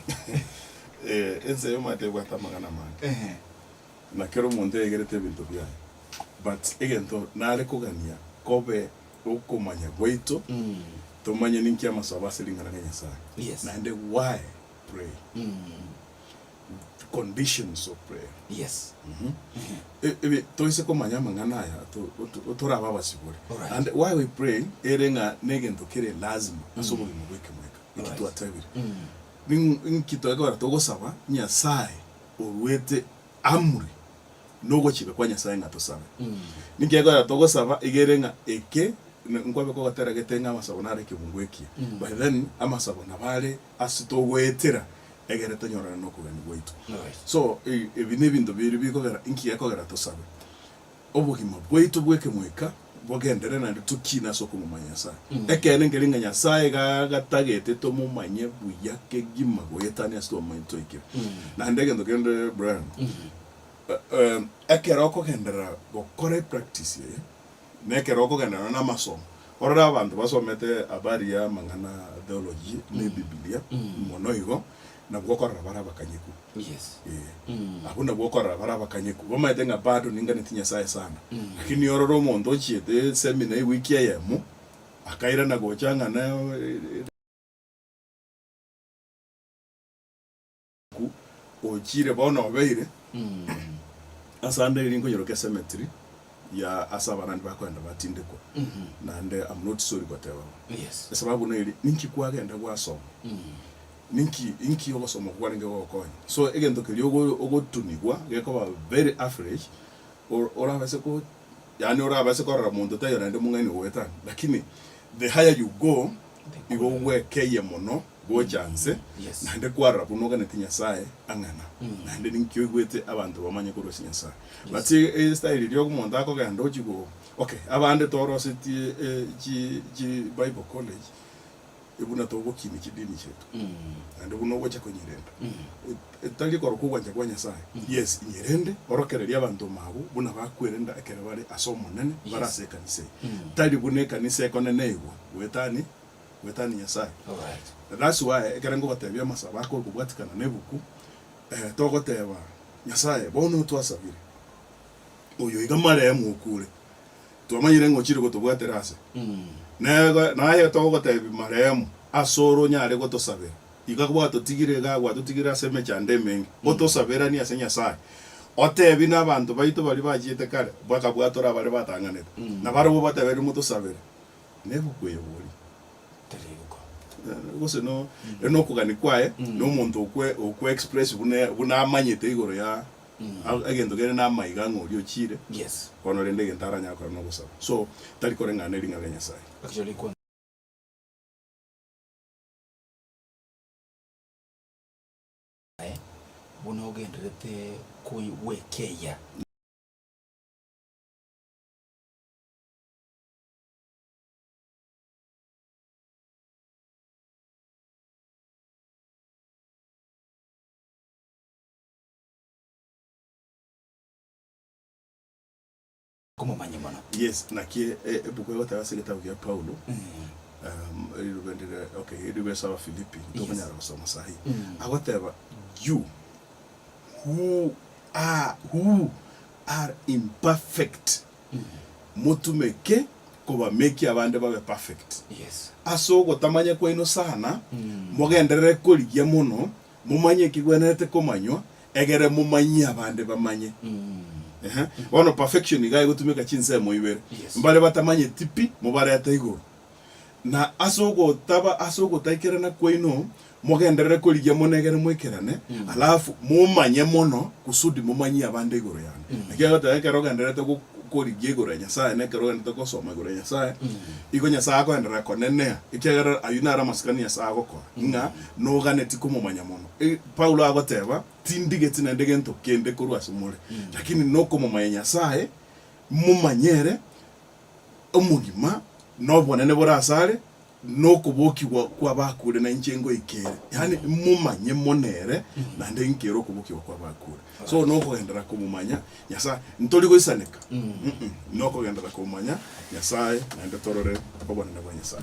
eh, ense eye omanyete ebwate amang'ana amange. Ehe. Na kera omonto eegerete ebinto biaye. But egento nare kogania kobe okomanya gwaito, tomanye ninki amasabo ase ring'ana ria Nyasaye. Yes. Naende why pray? Conditions of prayer. Yes. E- ebi toise komanya amang'ana aya to- to- torabe abasibore. Alright. And why we pray ere ng'a negento kere lazima ase obogima bwa ekemoika. Eki Alright. twatebire. Ning- Inki twekogera togosaba Nyasaye oruete amri nogochika kwa Nyasaye ng'a tosabe. Ninki ekogera togosaba iga ere ng'a eke nkwabe kogotera gete ng'a amasabo nare ekebungo ekiya. By then amasabo nabo are ase togoetera egere tonyorane nokogania gwaito. So ebi nebinto biria bikogera inki gekogera tosabe obogima bwaito bw'ekemoika bogenderere naende tokine ase okomomanya Nyasae. Ekeene nkeri ng'a Nyasae iga agatagete tomomanye buya kegima goetania ase twamomanyete twaikire. Naende egento kende Brian, ekero okogenderera gokora epractice eye, na ekero okogenderera na amasomo, orore abanto basomete habari ya amang'ana theology na ebibilia mono igo, nabwo okorora bare abakanyeku. Yes. Ee. Abwo nabwo okorora bare abakanyeku. Bamaete ng'a bado ninganeti Nyasaye sana. Lakini orore omonto ochiete esemina ewiki eyemo, akairana gocha ng'a ne Ochire bono obeire ase ande eri nkonyeroka ecemetery ya ase abarandi bakoenda batindekwa naende am not sorry goteba bo. Yes. Esababu neri ninki kwagenda gwasoma ninki inki ogosoma okwo kwarenge gogokonya so egento keria ogo ogotunigwa gekoba very average or orabase ko yaani orabase korora monto taiyo naende mong'aini goetania lakini the higher you go igo ogwekeyia mono gocha nse, Yes. naende kwarora buna oganeti Nyasae ang'ana, naende ninki oigwete abanto bamanye korwa ase Nyasae. But estyle eria omonto akogenda ochia go okay, abande torosetie chi chi bible college buna togokinia chidini chiaito, naende buna ogocha konyerenda, etari korokwa ogwancha kwa Nyasae. Yes, nyerende, orokererie abanto mabo buna bakwerenda ekero bare ase Omonene, bare ase ekanisa eye. Tari buna ekanisa ekonene igwa, goetani goetania Nyasae. Alright. That's why ekere ngobatebia amasabo ake okobwatikana na ebuku, eh, togoteba Nyasae bono twasabire, oyo iga marehemu okure, twamanyire ng'a ochire gotobwatera ase. Nego naye togotebia marehemu ase ore onyare gotosabera, iga gwatotigire igaa gwatotigire ase emechando emenge, otosaberanie ase Nyasae. Otebi na abanto baito baria bachiete kare, bakabwatora baria batang'anete, na barabwo obateberie motosabere. Nebuku eye bori. Tari ebuku. Gose no nokogani kwaye na omonto okwe okwe express buna buna amanyete igoro ya egento kere na amaiga ng'a oria ochire Yes. bono rende egento aranyare gokora nogosaba. So tari koreng'ana ne ring'ana ria Nyasaye. Actually kwa buna ogenderete koi gwekeia. Komomanya mono. Yes, naki ebuku egoteba ase egetabu gia Paulo, rirube ndire okay, rirube ase Abafilipi, ntokonyara gosoma sahi. Agoteba, you who are, who are imperfect, motumeke kobamekia abande babe perfect. Yes. Ase ogotamanya kwaino sana, mogenderere korigia mono, momanye ekegwenerete komanywa, egere momanyie abande bamanye. Ehe. Bono perfection iga egotumeka chinsemo ibere. Yes. Mbare batamanyeti pi, mobarete igoro. Na ase ogotaba ase ogotaikerana kwaino, mogenderere korigia mono egere moikerane, alafu momanye mono kusudi momanyie abande igoro yane. Naki agoteba ekero ogendererete go korigia igoro ya Nyasaye, na ekero ogendererete gosoma igoro ya Nyasaye, igo Nyasaye akogenderera konenea, ekiagera ayio naro amasikani Nyasaye agokora, ng'a noganeti komomanya mono. Paulo agoteba, tindigeti naende gento kende korwa ase more, lakini nokomomanya Nyasaye, momanye ere, omogima, na obonene bore asare, na okobokigwa kw'abakure na inche ngoikere. Yaani momanye mono ere, naende nkere okobokigwa kw'abakure. So nokogenderera komomanya Nyasaye, ntori goisaneka, mm nokogenderera komomanya Nyasaye naende torore obonene bwa Nyasaye.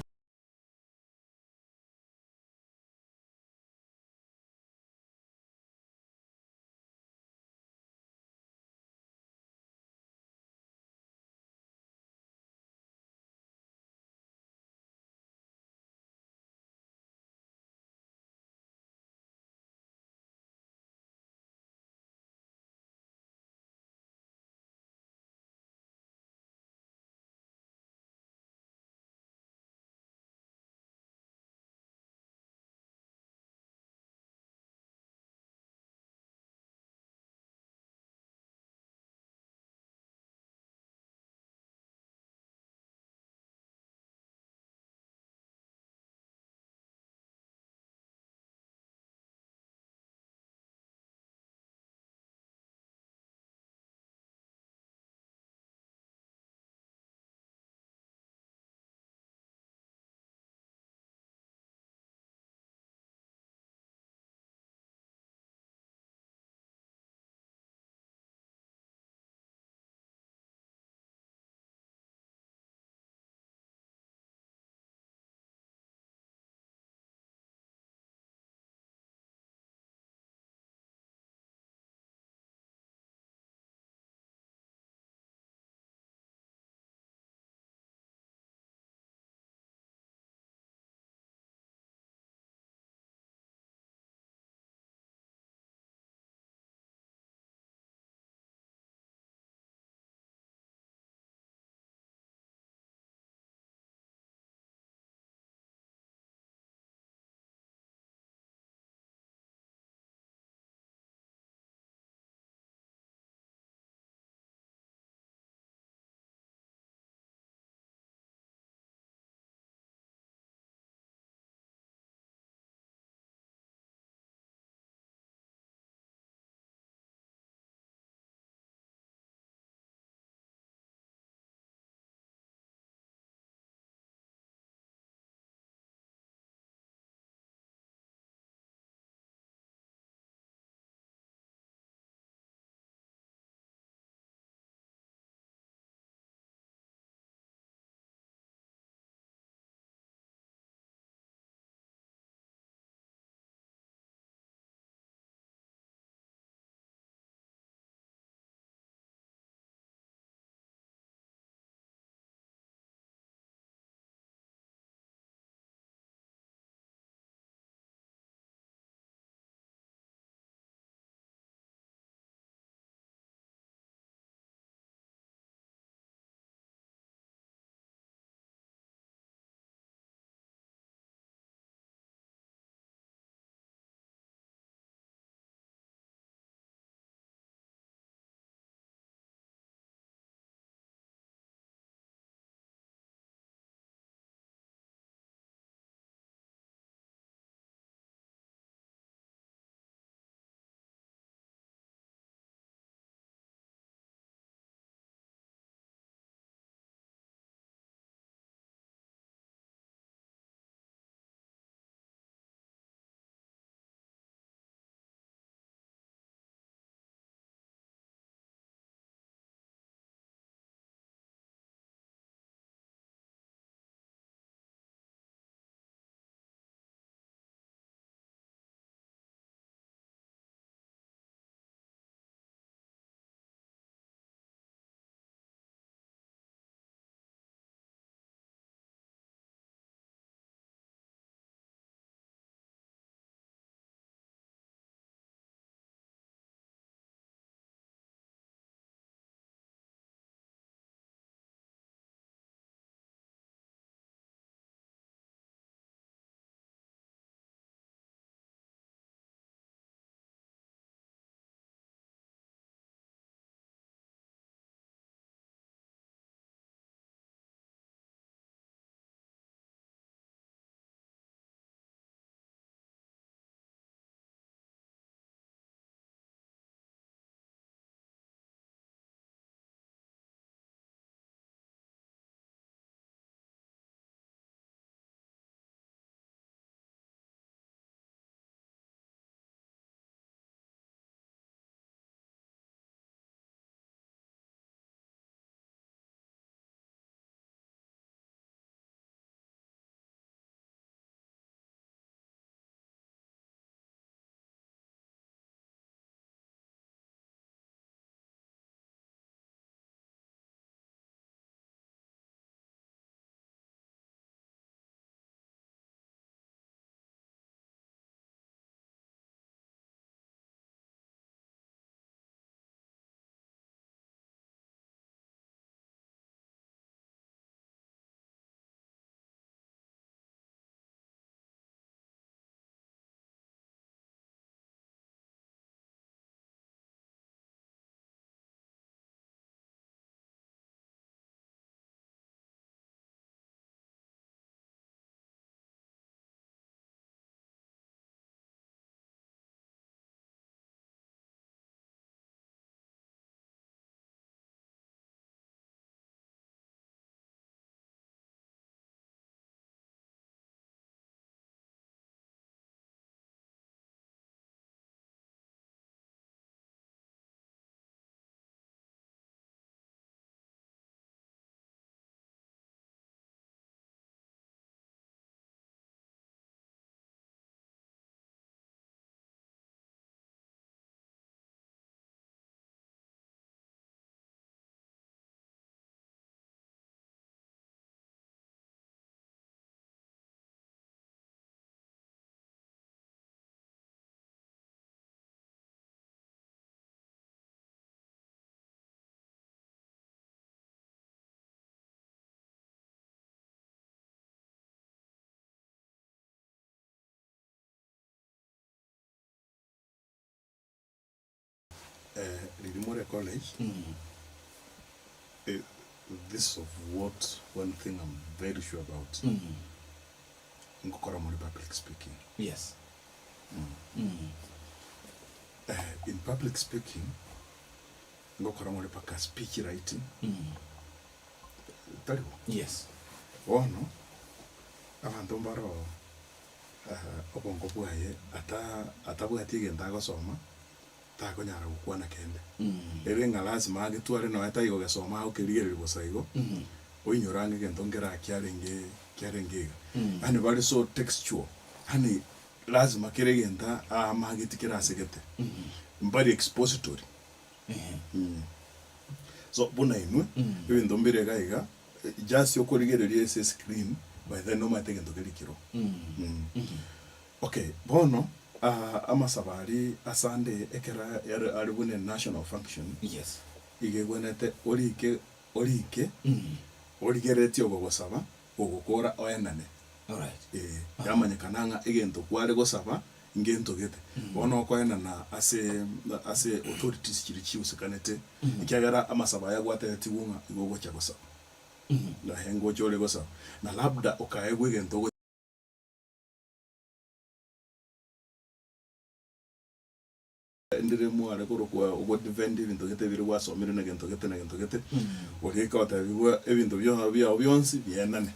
Riria more college, this of what one thing I'm very sure about, nkokora more public speaking. Yes. In public speaking, ngokora more mpaka speech writing, tari bo? Yes. Bono, abanto mbaro obongo bwaye ata atabwati egento agosoma, takonyara gokwana kende. Ere ng'a lasima agetware nonya tari gogesoma agokerigereria bosa igo, oinyore ang'e egento nkera kiarenge kiarenge iga. Yaani bare so textual, yaani lasima kera egento aamageti kere ase gete, mbari expository. So buna inwe, ebinto mbire iga iga, just okorigereria ase escreen, by then nomanyete egento keria kero. Okay, bono amasabo aria asande ekero are are buna enational function, Yes. iga egwenerete orike orike, origereretie ogogosaba, ogokora oenane. Alright. Ee, yamanyekana ng'a egento kware gosaba ngento gete. Bono okoenana ase ase authorities chiria chiusekanete, ekiagera amasabo aya gwatebetigwe ng'a igo ogocha gosaba. Naye ngocha ore gosaba, na labda okaegwa egento ogo. Ndire mware korokwa ogodefend ebinto gete bire gwasomire na gento gete na gento gete, oria eke otebigwe ebinto bio biao bionsi bienane.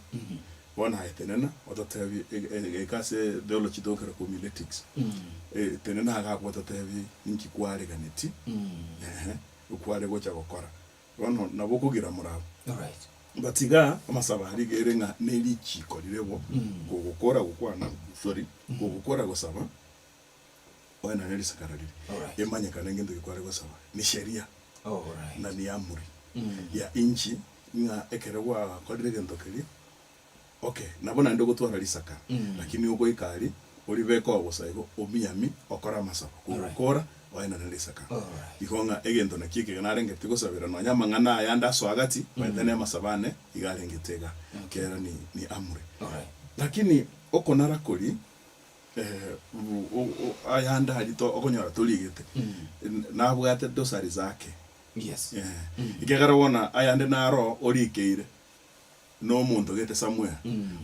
Bono aye tenena ototebie ege ase theology togokera homiletics, tenena iga abwo ototebie ninki kwareganeti, ehe, okware gocha gokora. Bono nabo okogira morabwo. Alright. But igaa amasabo aria iga ere ng'a ne richiko rire bo, kogokora gokwana sorry, kogokora gosaba, oenane risakara riria. Alright. Emanyekane ngento ki kware gosaba, ni sheria Alright. na ni amri ya inchi ng'a ekero gwakorire egento keria, okay, nabo naende ogotwara risakara, lakini ogoika aria, oribeke oo bosa igo, omiami, okore amasabo, kogokora, oenane risakara. Alright. Igo ng'a egento nakio eke narengeti gosabera nonya amang'ana aya ande asoa gati, maete ne amasabo ane, iga arengete igaa, kera ni ni amri. Alright. Lakini okonara koria, ayande aria to okonyora torigete, nabwate dosari zake. Yes. Ekiagera bono ayande naro orikeire, na omonto gete somewhere,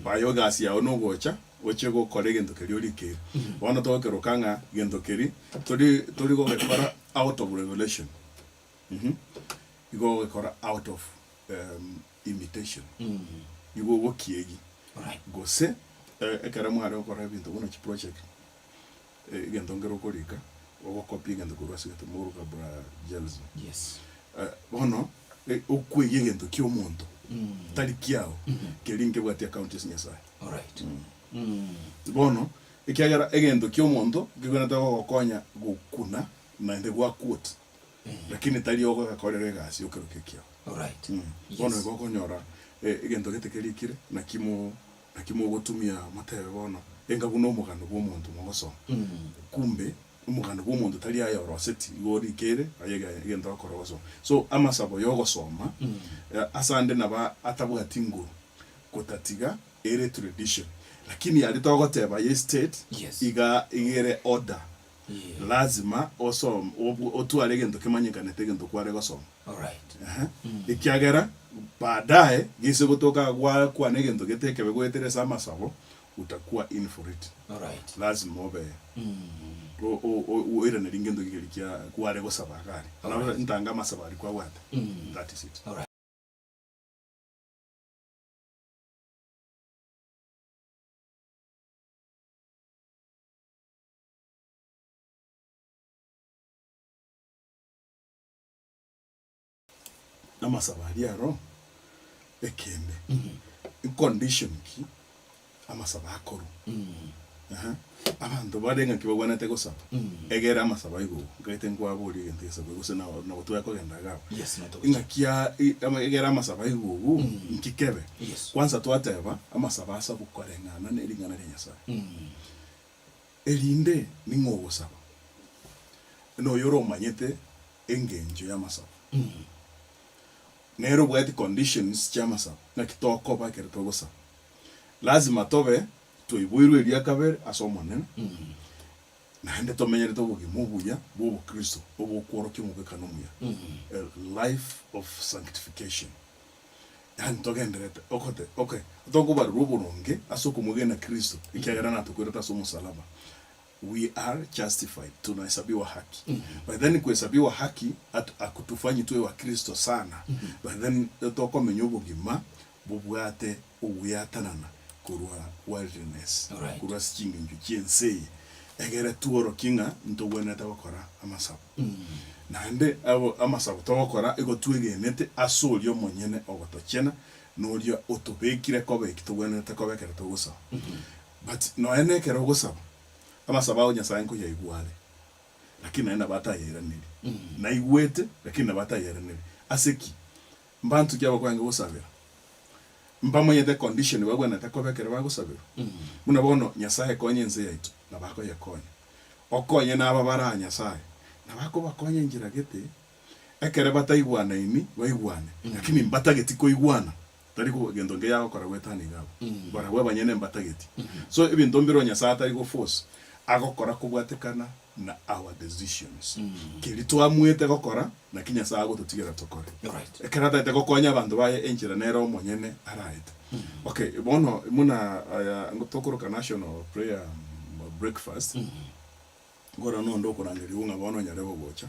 aye egasi yago nogocha oche gokora egento keria orikeire. Bono togokeroka ng'a gento keria tori tori gogekora out of revelation, igo ogokora out of imitation, igo ogokiegi. Alright. Gose ekero mware gokora ebinto buna chiproject, egento nkere okorika, ogocopy egento korwa ase egento mogoroka bra Jelson. Yes. Bono, okweyia egento kia omonto, tari kiao, keria nkebwati account ase Nyasaye. Alright. Bono, ekiagera egento kia omonto nkegwenerete gogokonya gokuna naende gwa quote, lakini tari ogogekorera egasi okeroke ekiao. Alright. Bono Yes. igo okonyora egento gete kerikire, naki mo naki mogotumia motebe bono, enga buna omogano bwa omonto mogosoma. Kumbe, omogano bwa omonto tari aye oroseti, igo orikere aye ege egento ogokora ogosoma. So, amasabo ya ogosoma, ase ande nabo atabwati nguru, gotatiga ere tradition. Lakini aria togoteba ye state, Yes. iga iga ere order. Yeah. Lazima osome obwo otware egento kemanyekanete egento kware gosoma. Alright. Ehe. Ekiagera baadaye gese gotoka gwakwana egento gete ekebe goetera ase amasabo utakuwa in for it. Alright. Lazima obe o- o- o- oiranerie ngento ki keria kia kware gosaba iga aria. Alright. Ntange amasabo aria kwabwate. That is it. Alright. Amasabo aria aro ekende, ncondition ki amasabo akorwa? Ehe, abanto bare ng'aki bagwenerete gosaba, egere amasabo aigugwe, nkaete nkwaboria egento egesaku gose nabo nabo tware kogenda iga abwo. Yes, no togocha. Ing'aki aa i- ama egere amasabo aigugwe, nki kebe? Yes. Kwanza twateba, amasabo asabwe koreng'ana ne ring'ana ria Nyasaye. Erinde ning'o ogosaba? Noyo oromanyete engencho y'amasabo. Nere obwate conditions chi'amasabo, naki tokoba ekero togosaba. Lazima tobe twaiboirwe eria kabere ase Omonene, Naende tomenyerete obogima obuya bw'obokristo obokworokia omobwekano omuya, a life of sanctification. Yaani togendererete ogote okay, tokobarerwa oboronge ase okomwegena Kristo, ekiagera natokwerete ase omosalaba. We are justified, tunahesabiwa haki. But then kuhesabiwa haki at hakutufanyi tuwe wakristo sana, but then tokomenya obogima bobwate ogweatanana korwa worldliness, Alright. korwa ase chingencho chi'ense eye, egere tworokie ng'a ntogwenerete gokora amasabo. Naende abo amasabo togokora igo twegenete ase oria omonyene ogotochena, na oria otobekire koba eki togwenerete koba ekero togosaba. But nonya na ekero ogosaba, amasabo ao Nyasae nkoyaigwa are, lakini naende nabo atayairaneri. Naigwete, lakini nabo atayairaneri. Ase ki? Mbanto ki abakwange gosabera? Mbamanyete condition bagwenerete koba ekero bagosaberwa? Buna bono Nyasae konya ense yaito, nabo akoyekonya. Okonye naba bare aa Nyasae, nabo akobakonya enchera gete, ekere bataigwanaini baigwane, lakini mbatageti koigwana, tari ko gento nkeiyo agokora goetania iga abwo. Barabwo abanyene mbatageti. So ebinto mbireo Nyasae atari go force, agokora kobwatekana na our decisions. Keria twamuete gokora, naki Nyasae agototigera tokore. Right. Ekero atagete gokonya abanto baye enchera nere omonyene araete. Okay, bono buna aya tokoroka national prayer breakfast, nkorora nonde okorangerigwa ng'a bono onyare gogocha,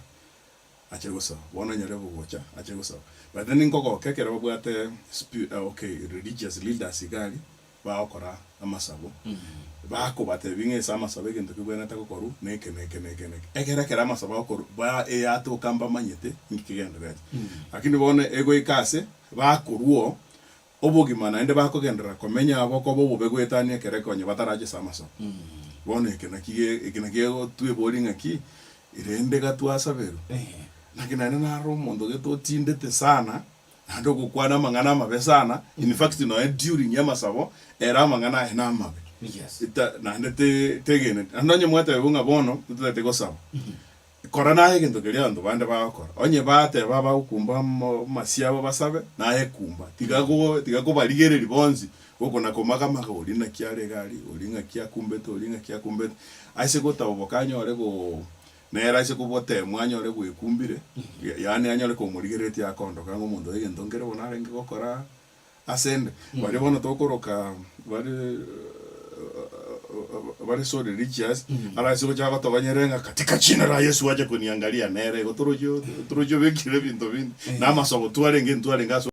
ache gosaba, bono onyare gogocha, ache gosaba. But then nkogoka ekero babwate spi okay religious leaders iga aria, bagokora amasabo, bakobatebia ng'a ase amasabo egento kebwenerete gokorwa neke neke neke neke. Ekero ekero amasabo agokorwa, ba eyatoka mbamanyete inki kegendererete. Lakini bono egoika ase, bakorwa oo, obogima naende bakogenderera komenya abo koba obobe goetania ekero ekonye batarache ase amasabo. Bono eke naki ge eke naki egotweboria ng'aki, rende gatwasaberwe, naki naende naro omonto gete otindete sana, Naende ogokwana amang'ana amabe sana, in fact nonya during y'amasabo, ere amang'ana aye namabe. Yes. Eta naende te tegeneti. Naende onye mwatebigwa ng'a bono totagete gosaba, kora naye egento keria abanto bande bagokora. Onye bateba bagokumba amo amasio abo basabe, naye kumba. Tiga go tiga kobarigereria bonsi, gokona komagamaga oria naki are iga aria, oria ng'aki akumbete, oria ng'aki akumbete, ase gotaboboka anyore goo Nere ase koboteemwa anyore bwekumbire, yaani anyore komorigereretie akondoka ng'a omonto oyo egento nkere bono arenge gokora asende. Baria bono tokoroka bare bare so religious, arase gocha agotogonyere ng'a katika jina la Yesu wacha kuniangalia nere igo torochi torochi obekire ebinto binde, na amasobo twarenge ntwarenge ase.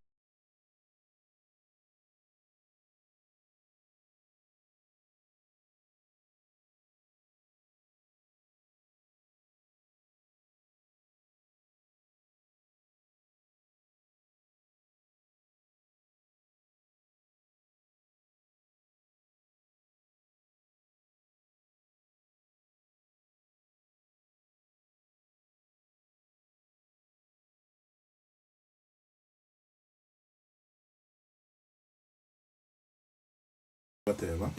Goteba,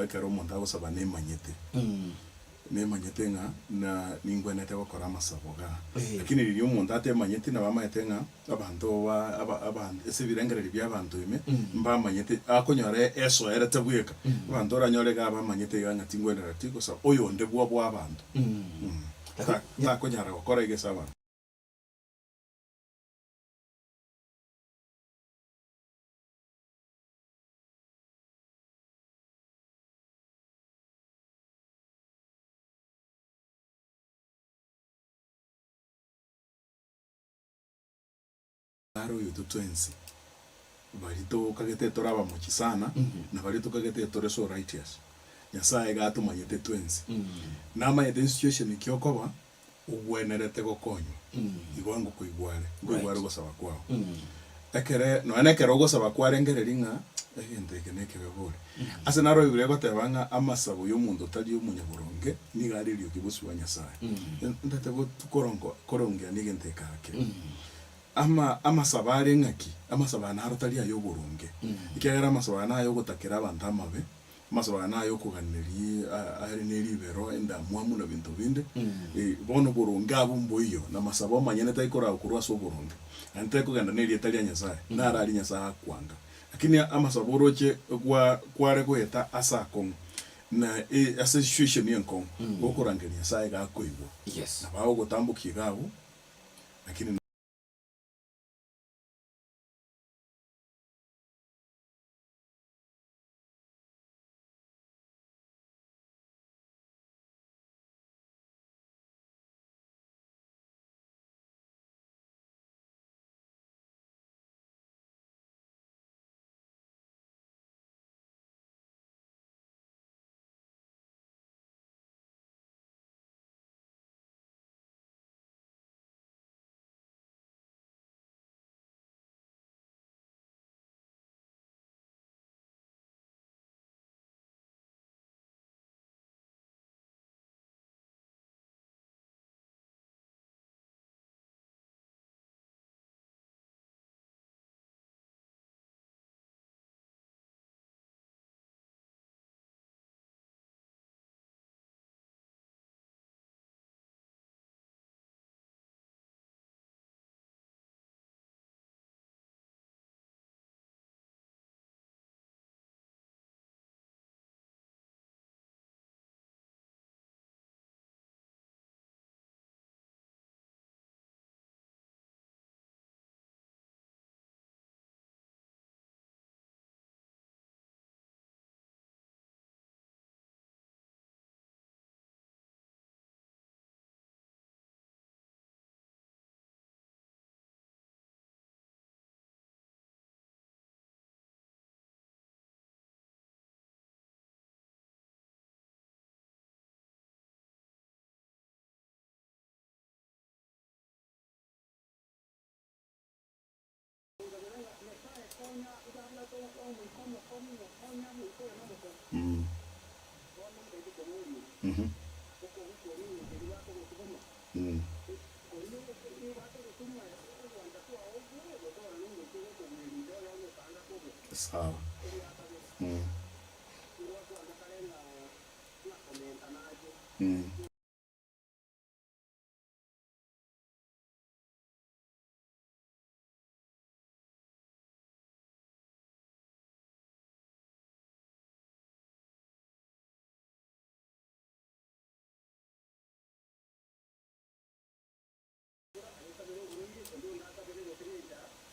ekero omonto agosaba nemanyete, nemanyete ng'a na ningwenerete gokora amasabo igaa. Lakini riria omonto atemanyeti nabo amanyete ng'a abanto ba aba abanto ase ebirengererio bia abanto ime, mbamanyete akonyora esoerete bweka. Abanto oranyore igaa bamanyete iga ng'a tingwenereti gosaba oyonde bwa bwa abanto. Ta takonyara gokora iga ase abanto. Are oyoito twensi, baria tokagete tore abamochi sana, na baria tokagete tore so righteous. Nyasaye iga atomanyete twensi. Namanyete esituation ki okoba, ogwenerete gokonywa, igo ngokoigwa are, nkoigwa are ogosaba kwao. Ekere, nonya na ekero ogosaba kwarengereria ng'a egento eke nekebe bori. Ase naro Bibilia egoteba ng'a amasabo ya omonto otari omonyaboronge nigo are erioki bosio bwa Nyasaye. Ntete gotu korongo korongea na egento eke ake. Ama amasabo are ng'aki? Amasabo aya naro tari aya oboronge, ekiagera amasabo aya naye ogotakera abanto amabe, Amasabo aya nayokoganeria are ne ribero, endamwamu, na binto binde. Bono oboronge abwo mboiyo, na amasabo amanyene tari koragwa korwa ase oboronge, naende tari kogenda nerieta ria Nyasae, naro aria Nyasae akwanga. Lakini amasabo oroche gwa kware goeta ase akong'u. Na e ase situation enkong'u, gokorangeria Nyasaye iga akoigwa. Yes. Nabo agogotambokia iga abwo, lakini. Sawa.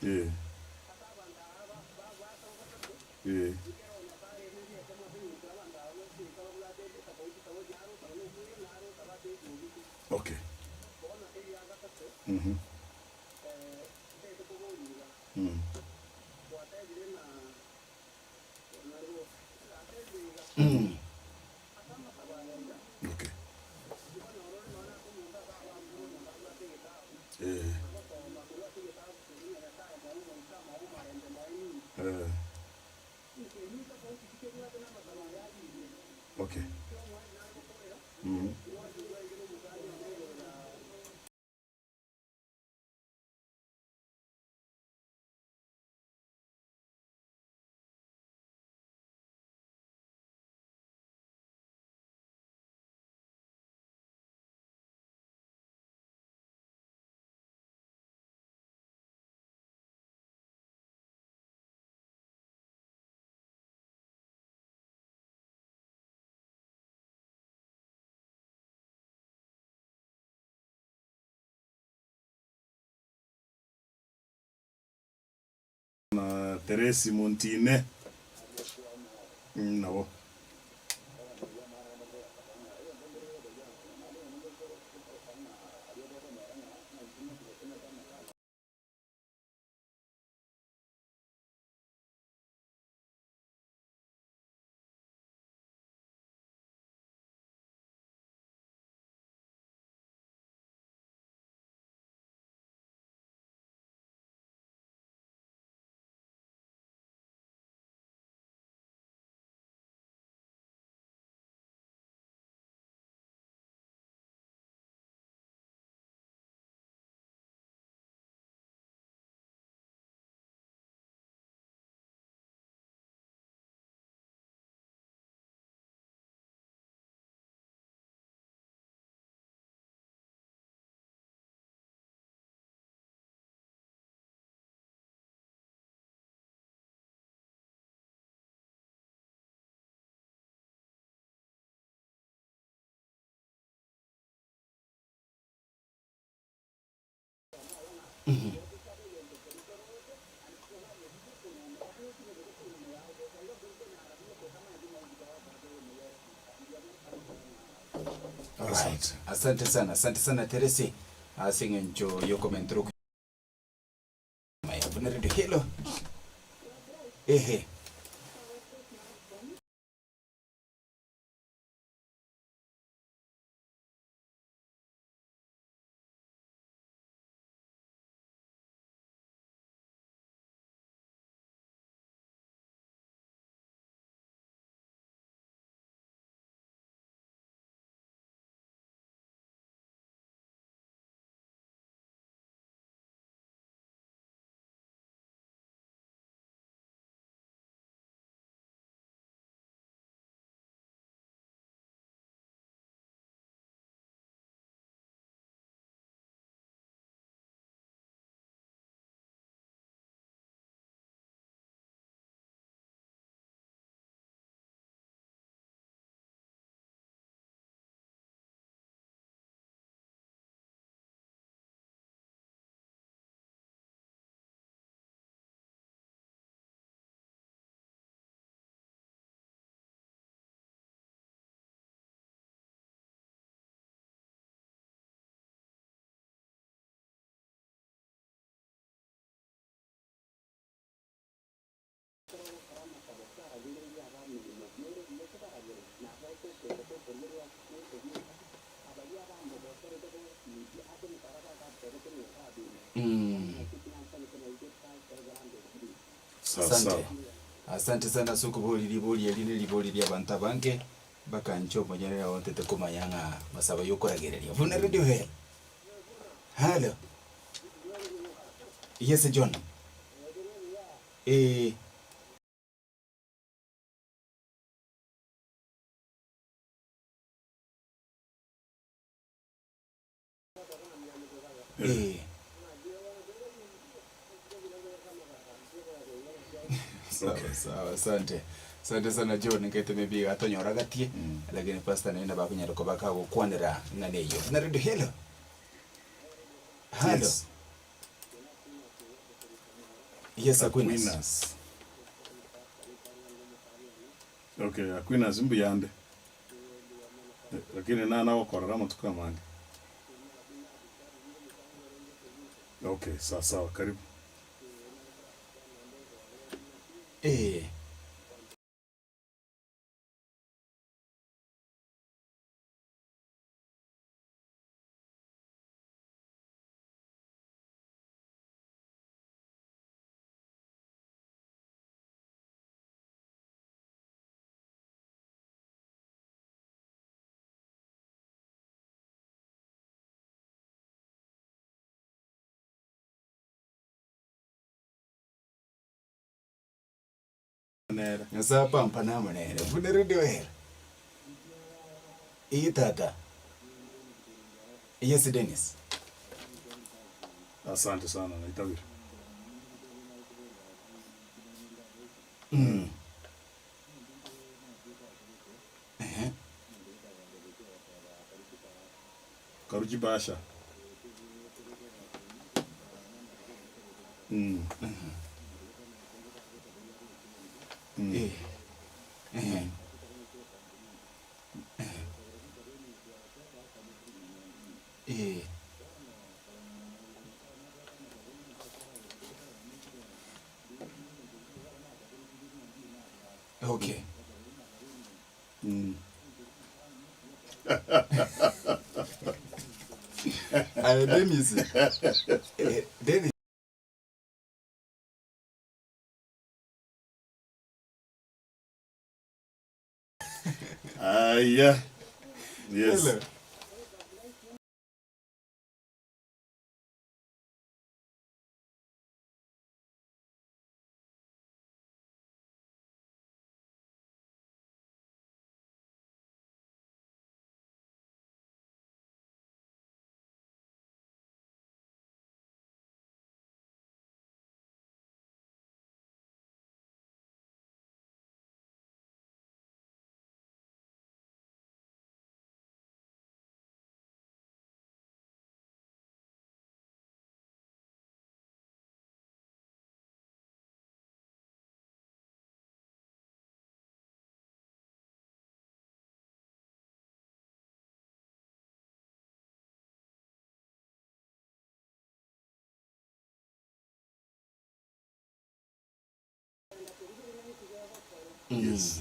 Eh. Eh. Okay. Mhm. Okay. Eh. Eh. Okay. Mm. Na Teresi Montine. Nabo. Alright. Asante sana, asante sana Teresi ase eng'encho yokomentera okuya maya buna radio. Hello. Ehe. Sawa Asante. sawa. Asante sana ase okobori ribori eri ne ribori ria abanto abange, mpaka inche omonyene nabo ntete komanya ng'a masabo ya okoragereria. Buna radio hell. Halo. Yes John. Eh. Eh. Sawa Okay. sawa, asante. Asante sana John, nkaete maybe iga atonyora gatie, lakini pastor naende nabo akonyara koba kagokwanera ing'ana eyio. Buna radio hello. Halo. Yes. Yes, Aquinas. Aquinas. Okay, Aquinas mbuyande. Lakini nana gokorora amatuko amange. Okay, sawa sawa, karibu. Eh. Nere. Nyasae apampane amo nere, buna radio ere. Ee tata. Yes Dennis. Asante sana naitabire. Mm. Ehe. Karuchi Basha. Mm. Mm. Eh. Ehe. Eh. Okay. Mm. Aye Dennis. Eh, Dennis. Aya. Yes. Hello. Yes.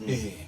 Eh.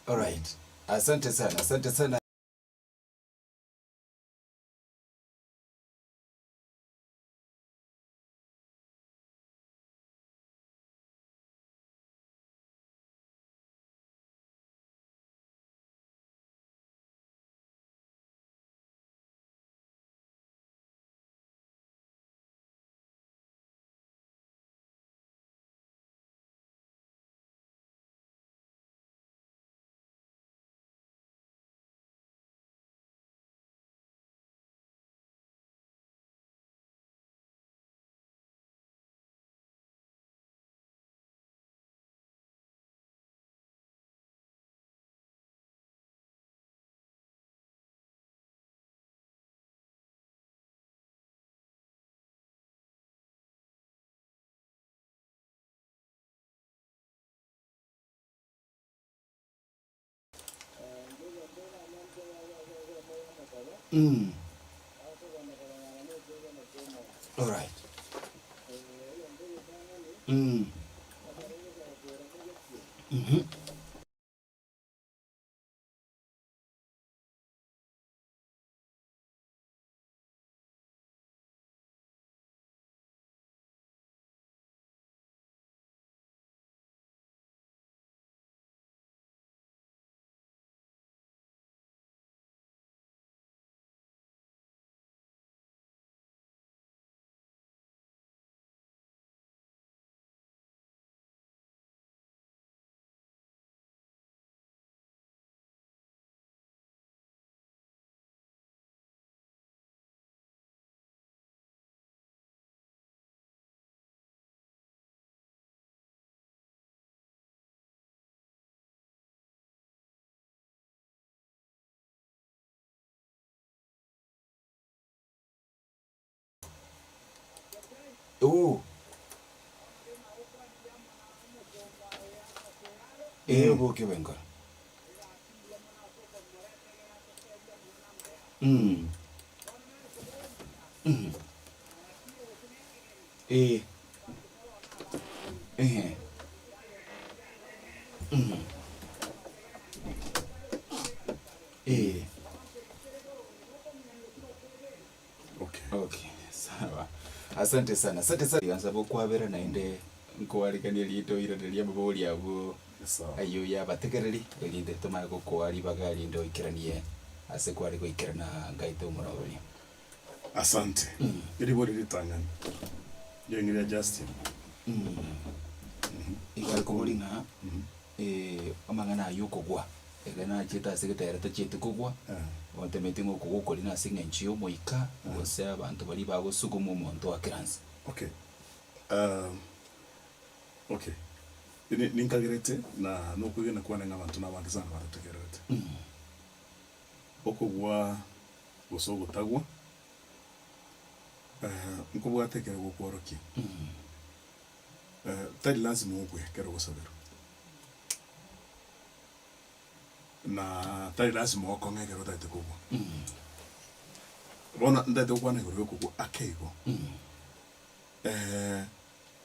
Alright, asante sana, asante sana. Mm. Alright. Mm. Mhm. Oh. Ee oboke bw'enkoro. Mm. Mm. Ee. Ehe. Mm. Ee. Okay. Okay, sawa. Asante sana, asante sana. Tiga nsabe okwabera naende nkoariganie rinde oiranerie amabori abwo Sawa. ayio ya abategereri erinde tomanye gokoa ribaga rinde oikeranie ase kware goikerana ngaite omoroberi. Asante. Eribori ritang'ani. Riang'e ria Justin. Igo are kobori ng'a amang'ana ayio okogwa, ekero nachete ase egetera tachieti kogwa, otemeti ng'a okogwa okoria nase eng'encho ya omoika, gose abanto baria bagosuguma omonto oakera nse. Okay, okay, ninkagerete na nokwegena kwane ng'a abanto nabange sana batotegererete. Okogwa gose ogotagwa, nkobwate ekero gokworokia. Tari lazima okwe ekero ogosaberwa, na tari lazima okong'e ekero otagete kogwa. Bono ntagete gokwana igoro ya okogwa ake igo,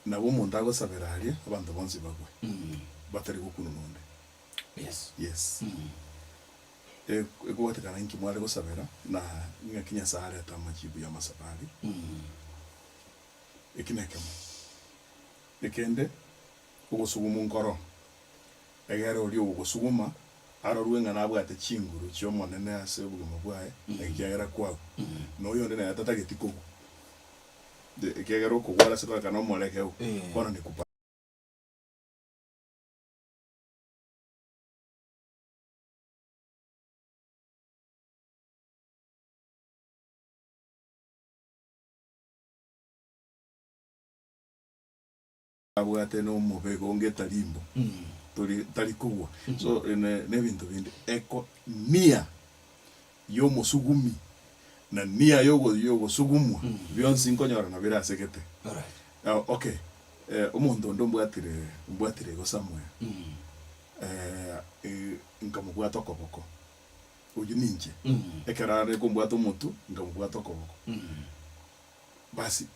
nabo omonto agosabera aria abanto bonsi bagwe, batari gokunwa nonde. Yes. Yes. Ekobwatekana inki mware gosabera, na ng'aki Nyasaye arete amajibu ya amasabo aria. Eki nekemo. Ekende, ogosuguma nkoro. Egere oria ogogosuguma arorwe ng'a nabwate chinguru chi'Omonene ase obogima bwaye, na ekiagera kwagwa. Na oyonde nere tatageti kogwa, ekiagera okogwa are ase korekana omorekeu, bono nikupa. Abwate nomobega onge etarimbo tori tari kogwa so ne nebinto binde eko nia yomosugumi na nia yogo yogosugumwa bionsi nkonyorana bire ase gete. Alright. Ah, okay omonto onde ombwatire ombwatire igo somewhere nkamobwata okoboko oywo ninche ekero are kombwata omotwe nkamobwata okoboko. Basi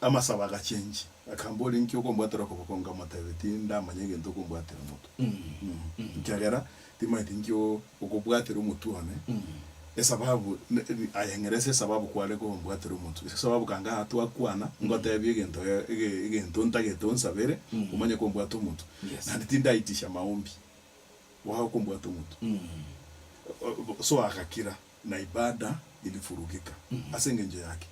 amasabo agachenchia, akamboria, Inki okombwatera okoboko? Nkamotebia, Tindamanya egento okombwatera omotwe, ekiagera timanyeti inki okobwatera omotwe one, esababu aye ng'erese esababu kware kombwatera omotwe. Esababu kanga aa twakwana, ngotebie egento egento ntagete onsabere, omanye kombwata omotwe. Naende tindaitisha maombi, wao kombwata omotwe. So agakira. Na ibada ilifurugika. Ase engencho yaki?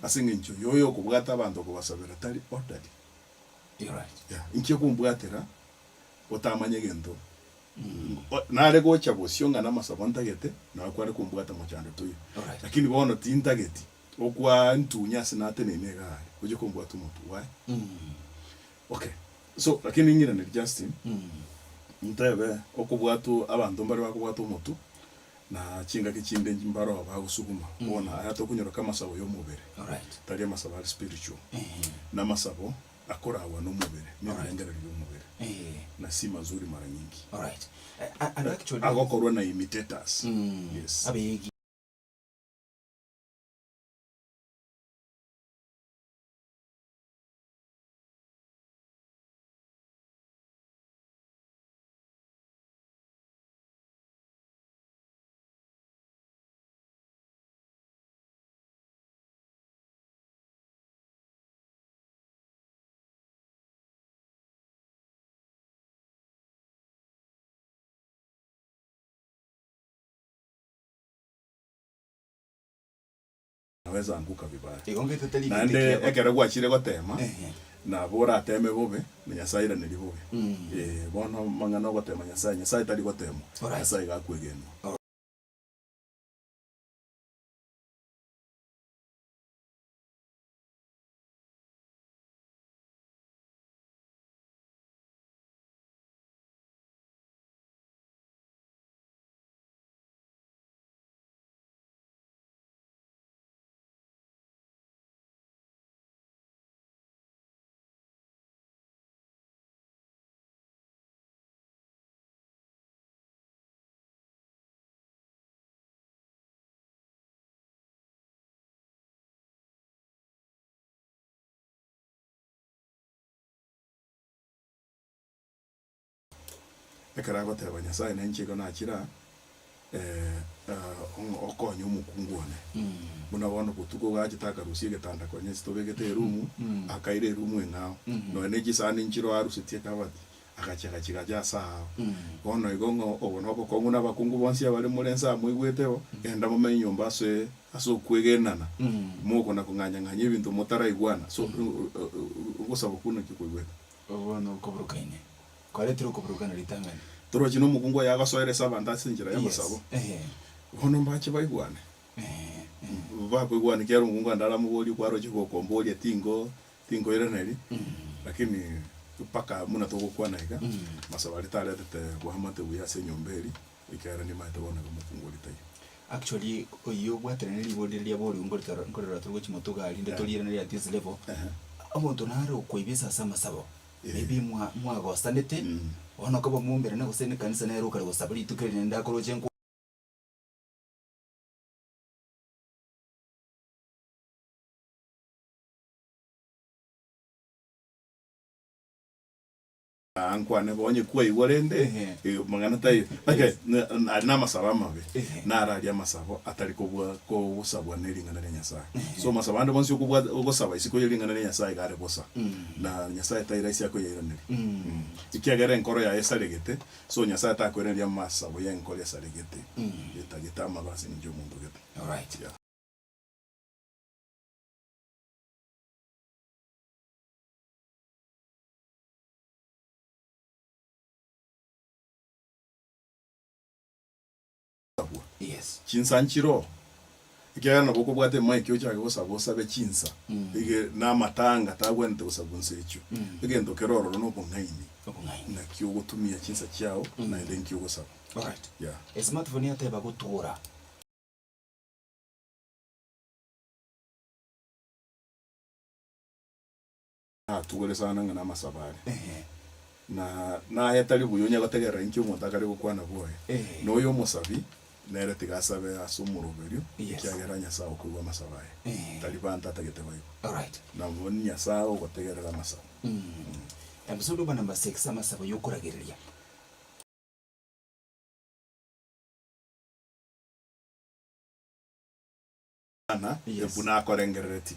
Ase engencho yoyo okobwata abanto okobasabera tari orderly. You're right. Yeah, inki okombwatera otamanye egento nare gocha bosio ng'a namasabo ntagete nawe kware kombwata mochando toiyo. Alright. Lakini bono tintageti okwa ntunya ase nateneine iga aria oche kombwata omotwe why? Okay, so lakini ng'iraneri Justin, ntebe okobwatwa abanto mbare bakobwata omotwe Na chingaki chinde mbaroo bagosuguma, bono aya tokonyoreka amasabo y'omobere, Alright. tari amasabo are spiritual, Eh. namasabo akoragwa nomobere, nebirengererio bi'omobere, Eh. na si mazuri mara nyingi. Alright. And actually, Agokorwa na imitators. Yes. Abegi. Naweza anguka vibaya. Igo ngete tari gento Naende ekiya ekero gwachire gotema, Ehe. nabo orateme bobe, na Nyasae airanerie bobe. Mm. Eh, bono amang'ana ogotema Nyasae, Nyasae tari gotemwa, Alright. Nyasae iga akwegenwa. Ekero agoteba Nyasae nenche igo nachire aa, okonye omokungu one. Buna bono botuko gachete akarusia egetanda konya ase tobegete erumu, akaira erumu eng'ao. Nonya ne chisani nchiroo arusetie ekabati, agachia agachigacha ase aao. Bono igo ng'a obo nobokong'u na abakungu bonsi abare more inse aa moigwete bo, genda momenye nyomba ase ase okwegenana, mokona kong'anya-ng'anya ebinto motaraigwana. So, ogosaba okwo naki okoigwete? Bono okoburukaine. Kwaretire okoburukana ritang'ani. Torochi nomokungu oye agosoera ase abanto ase enchera y'amasabo. Yes. Ehe. Bono mbache baigwane. Ehe. Ehe. Bakoigwana ekiagera omokungu ande aramoborie kwaroche gokomboria tingo tinkoiraneria, lakini mpaka buna togokwana iga, masabo aria taretete boamate buya ase enyomba eria, ekiagera nimaete bono iga omokungu oria taiyo. Actually, oyio obwaterane ribori riria riaboriwu nkoritara nkorora tore gochia motwe iga rinde toriiranerie at this level, Ehe. omonto nare okoibisa ase amasabo, Eh. maybe mwa mwagosanete, bono koba mwaumerane gose nekanisa nere okare gosaba rituko eri naende akoroche nko. Aa nkwane bo onye kwaigwa rende Ehe. eh, mang'ana taiyo. Okay, Yes. na- na- aria namasabo amabe, Ehe. naro aria amasabo atari kobua kogosabwa ne ring'ana ria Nyasaye. So amasabo ande bonsi okobwa ogosaba isiko ye ring'ana ria Nyasaye iga are bosa, na Nyasaye tari rahisi akoyairaneria. Ekiagera enkoro yaye esaregete, so Nyasaye takoiraneria amasabo ya enkoro esaregete, etagete amabe ase eng'encho y'omonto gete. Alright. Yeah. Yes. Chinsa nchiroo, ekiagera nabo okobwata emic ochake gosaba osabe chinsa, ege na amatanga tagwenerete gosabwa nsa echio. Egento kere ororo na obong'aini, Obong'aini. naki ogotumia chinsa chiao naende nki ogosaba. Alright. Yeah. Esmartphone yateba gotwora. Natugore sana ng'a namasabo are, na naye tari buya onye gotegerera inki omonto akare gokwana bwoye. Na oyo omosabi nere tiga asabe ase omoroberio, ekiagera Nyasae okoigwa amasabo aye, tari banto atagete baigwe. Alright. Nabo Nyasae ogotegerera amasabo. Episode number number 6 amasabo yokoragereria. Ana, Yes. buna akorengerereti.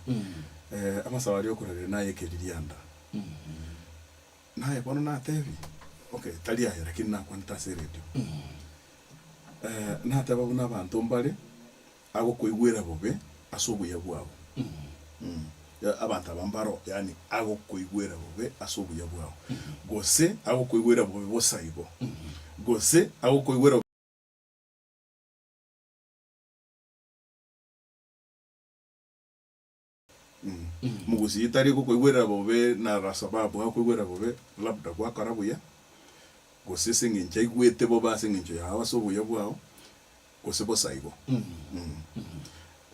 Eh, amasabo aria okoragereria naye ekeririanda. Naye bono natebi, okay, tari aye lakini nakwanete ase eredio. Eh, nateba buna abanto mbare, agokoigwera bobe ase obuya bwao. Ya- Abanto aba mbaro, yaani agokoigwera bobe ase obuya bwao. Gose agokoigwera bobe bosa igo. Gose agokoigwera. Mogusii tari gokoigwerera bobe na sababu akoigwerera bobe labda gwakora buya, gose ase eng'encho aigwete bobe ase eng'encho yao ase obuya bwao, gose bosa igo.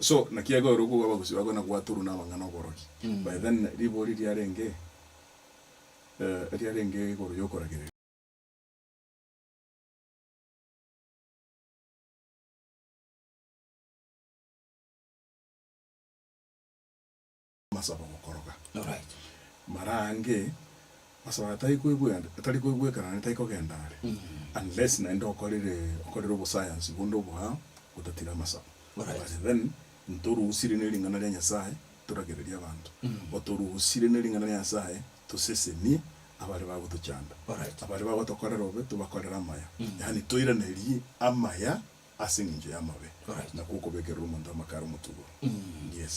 So naki ekero okogwa abagusii bakona gwatorwa na amang'ana oborogi. By then ribori riarenge riarenge igoro yokoragereria. Amasabo gokoroga. Alright. Mara aange, masabo aya tari koigwenda tari koigwekana naende tari kogenda are, unless naende okorire okorire obosayansi bonde oboao gotatira amasabo. Alright. But then, ntorusire ne ring'ana ria Nyasaye toragererie abanto, otorusire ne ring'ana ria Nyasaye tosesenie abare bagotochanda, Alright. abare bagotokorera obe tobakorere amaya, yaani toiranerie amaya Ase engencho y'amabe, Alright. nakwo okobekerera omonto amakara omotugo. Yes.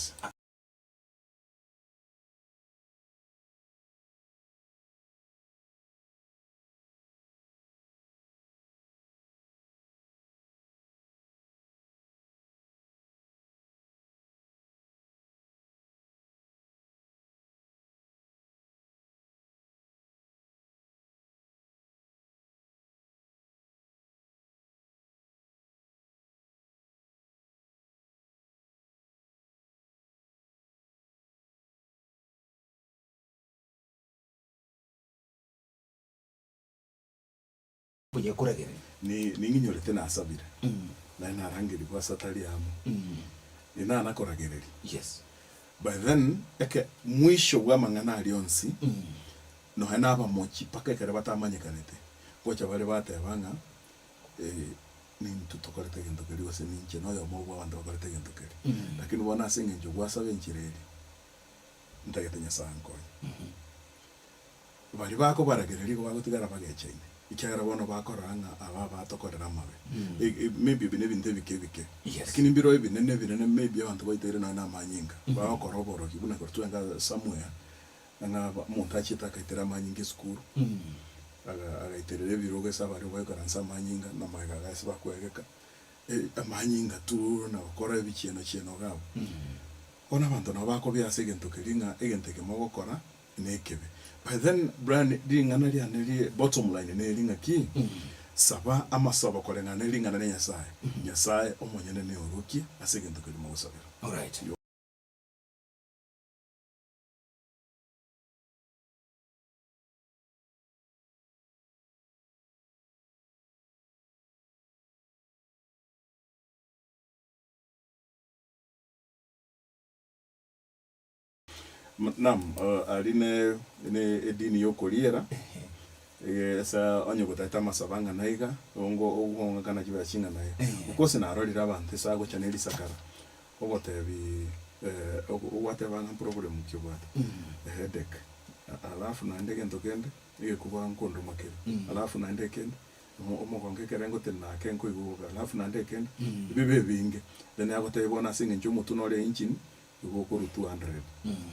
Buya koragereria. Ni ning'inyorete nasabire, naye narangerigwe ase atari amo, inana koragereria. Yes. By then, eke mwisho bw'amang'ana aria onsi, nonya nabamochi mpaka ekero batamanyekanete, ngocha bare bateba ng'a Nintwe tokorete egento keria gose ninche noyomo bw'abanto bakorete egento keria. Lakini bono ase engencho gwasaba enchera eria, ntagete Nyasae ankonye. Baria bakobaragereria igo bagotigara bagechaine, ekiagera bono bakorora ng'a aba abatokorera amabe. Maybe ebi nebinto ebike ebike, Yes. lakini mbireo ebinene ebinene maybe abanto baiteire nonya na amanyinga, bagokora oborogi buna korwa twenga somewhere, ng'a omonto achiete akaitera amanyinga esukuru, aga agaiterera ebirogo ase abaria baikaranse amanyinga, na magega iga ase bakoegeka, amanyinga tu na gokora ebichieno chieno iga abwo. Bono abanto nabo bakobea ase egento keria ng'a egento eke mogokora nekebe. By then Brian ring'ana riane rie bottom line neri ng'aki, saba amasabo koreng'ana ne ring'ana ria Nyasaye, Nyasaye omonyene neorokie ase egento keria mogosabera. Alright. Naam, aria ne ne edini ya okoriera, Ase onye gotagete amasabo ang'ana iga, ongo ogong'akana chibesa ching'ana iga. Eh. Of course narorire abanto ase agocha ne risakara, ogotebi ogwateba ng'a problem ki obwate, headache, alafu naende egento kende, egekuba nkondoma kere, alafu naende ekende, omogongo ekere ngotenena ake nkoigwa bobe, alafu naende ekende, ebibe ebinge. Then agotebia bono ase eng'encho omotwe nore engine, Igo okorwa 200,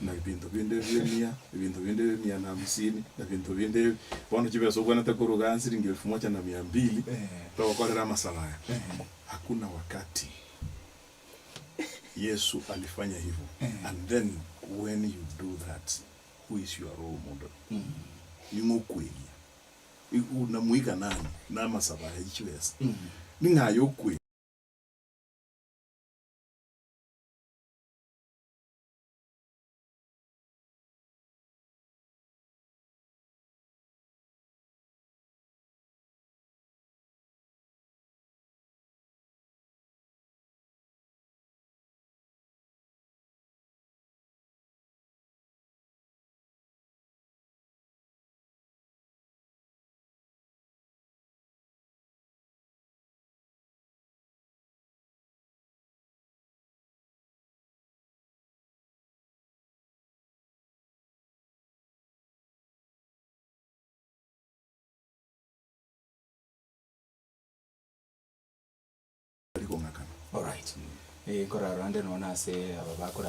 na ebinto binde ebi emia, ebinto binde ebi mia na hamsini, na ebinto binde ebi, bono chibesa obwenerete koruga aa siringi elfu moja na mia mbili, togokorera amasabo aya. Hakuna wakati Yesu alifanya hivo, and then when you do that, who is your role model? Ning'o okwegia? Unamuiga nani? Na amasabo aya chibesa. Ning'o aye okwegia? Tari kong'akana. Alright. Eh, nkorora rande nonya ase aba bakora.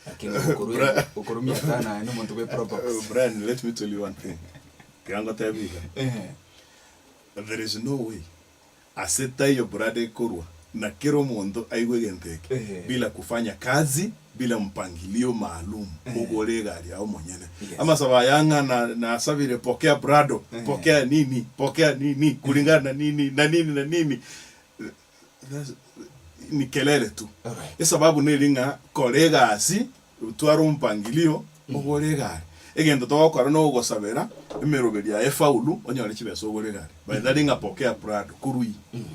Lakini okorwa okorwa mia tano aye nomonto bwe probox. Brian, let me tell you one thing. Tiga ngotebie iga. Ehe. There is no way ase taiyo brother ekorwa na kera omonto aigwe egento eke Ehe. bila kufanya kazi bila mpangilio maalum ogore egari yao omonyene. Yes. Amasabo aya ng'a na nasabire pokea prado, Ehe. pokea nini, pokea nini, kulingana na nini, na nini na nini. That's ni kelele tu. Alright. Esababu neri ng'a kora egasi, tware omopangilio, ogore egari. Egento togokora na ogosabera emeroberi yaye efaulu, onyore chibesa ogore egari. By tari ng'a pokea prado, korwa iyio.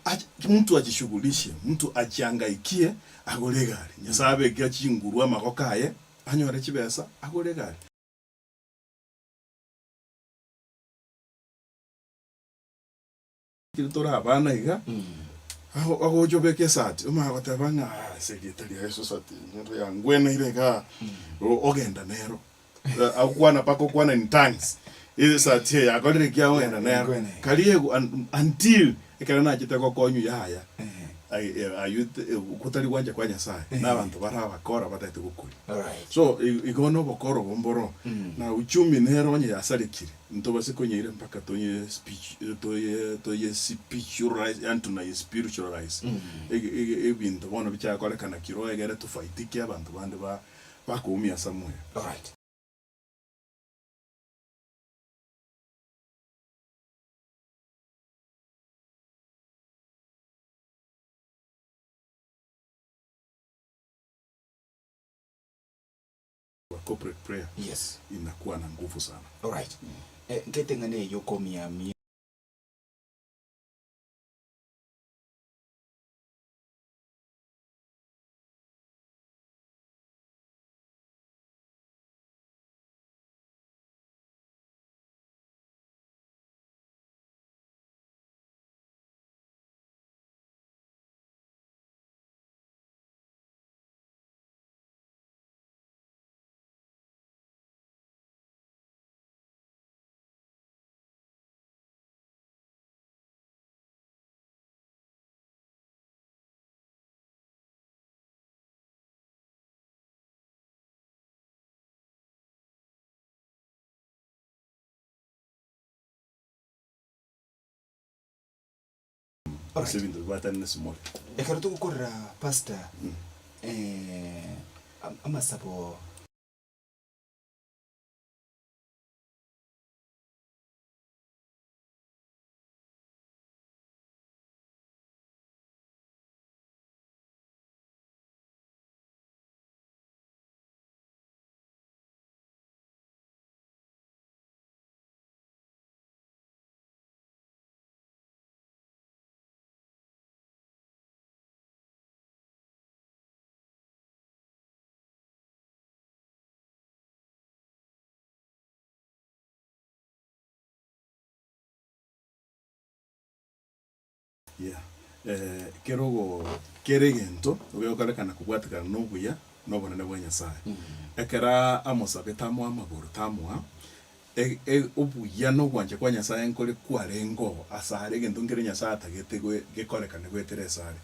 Acha mtu ajishughulishe, mtu ajiangaikie agore egari. Nyasaye abeke chinguru amagoko aye, anyore chibesa agore egari. Ekero tore abana iga, agocha obeka esati, omanye goteba ng'a aa ase erieta ria Yeso esati eye yangweneire igaa, ogenda nero. Agokwana mpaka okwana in tongues, esati eye yakorire ki agogenda nero. Karia until ekero nachete gokonywa yaya, aywo gotari gwancha kwa Nyasaye, na abanto bare abakora batagete gokoria. So igo nobokora obo mboro, na uchumi nero onye yasarekire. Ntobase konyeira mpaka toye speech toye toye spiritualize yaani tunaye spiritualize ege ege ebinto bono bichakorekana kiroho egere tofaitike abanto bande ba bakoumia somewhere. Alright. Corporate prayer Yes. inakuwa na nguvu sana. Alright. Eh, nketeng'ana eyio okomiamia. Ase ebinto bibwatane na esimori. Ekero togokorera pastor amasabo. Yeah. Kera ogo kera egento gegokorekana kobwatekana na obuya na obonene bwa Nyasaye. Ekero amosabete amoe amagoro tamoa, e- e- obuya na ogwancha kwa Nyasaye nkore kwarenge oo asare, egento nkere Nyasaye atagete goe gekorekane goetera esare,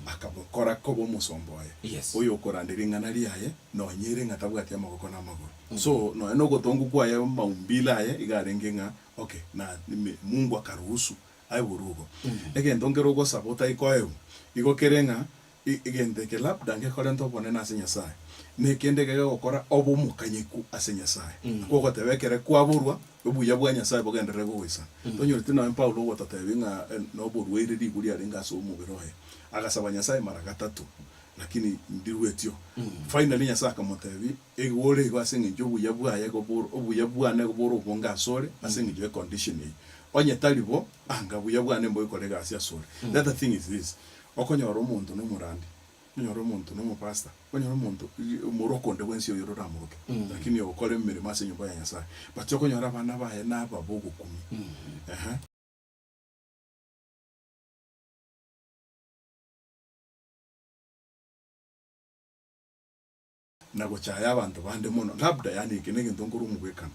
akamokora koba omosomba oye, Yes. oyokoranderia ring'ana riaye, nonye ere ng'a tabwati amaboko na amagoro. So, nonya na ogotongu kwaye amaumbile aye iga arenge ng'a okay, na nime Mungu akaruhusu aye borugo. Egento nkere ogosaba otai koegwa, igo kere ng'a egento eke labda ngekorente obonene ase Nyasaye, na ekende iga gegokora obe omokanyeku ase Nyasaye. Nakwo ogoteba ekere kwaborwa, obuya bwa Nyasaye bogenderere gogoisana. Tonyoreti nonya Paulo ogototebia ng'a noborwaire ribu riarenge ase omobere oye, agasaba Nyasaye mara gatato, lakini ndirwetio. Finally Nyasaye akamotebia, igo ore igo ase eng'encho obuya bwaye igo bore obuya bwane igo bore obonge asore, ase eng'encho y'econdition eyio. Onye tari bo, anga buya bwane mboikore egasi asore. The other thing is this, okonyora omonto na omorandi, okonyora omonto na omopastor, okonyora omonto omoroko onde bwensi oyore oramoroke, lakini ogokora emeremo ase enyomba ya Nyasaye. But okonyora abana baye nababe ogokumia. Ehe. Na gochaya abanto bande mono, labda, yaani eke negento nkorwa omogwekano.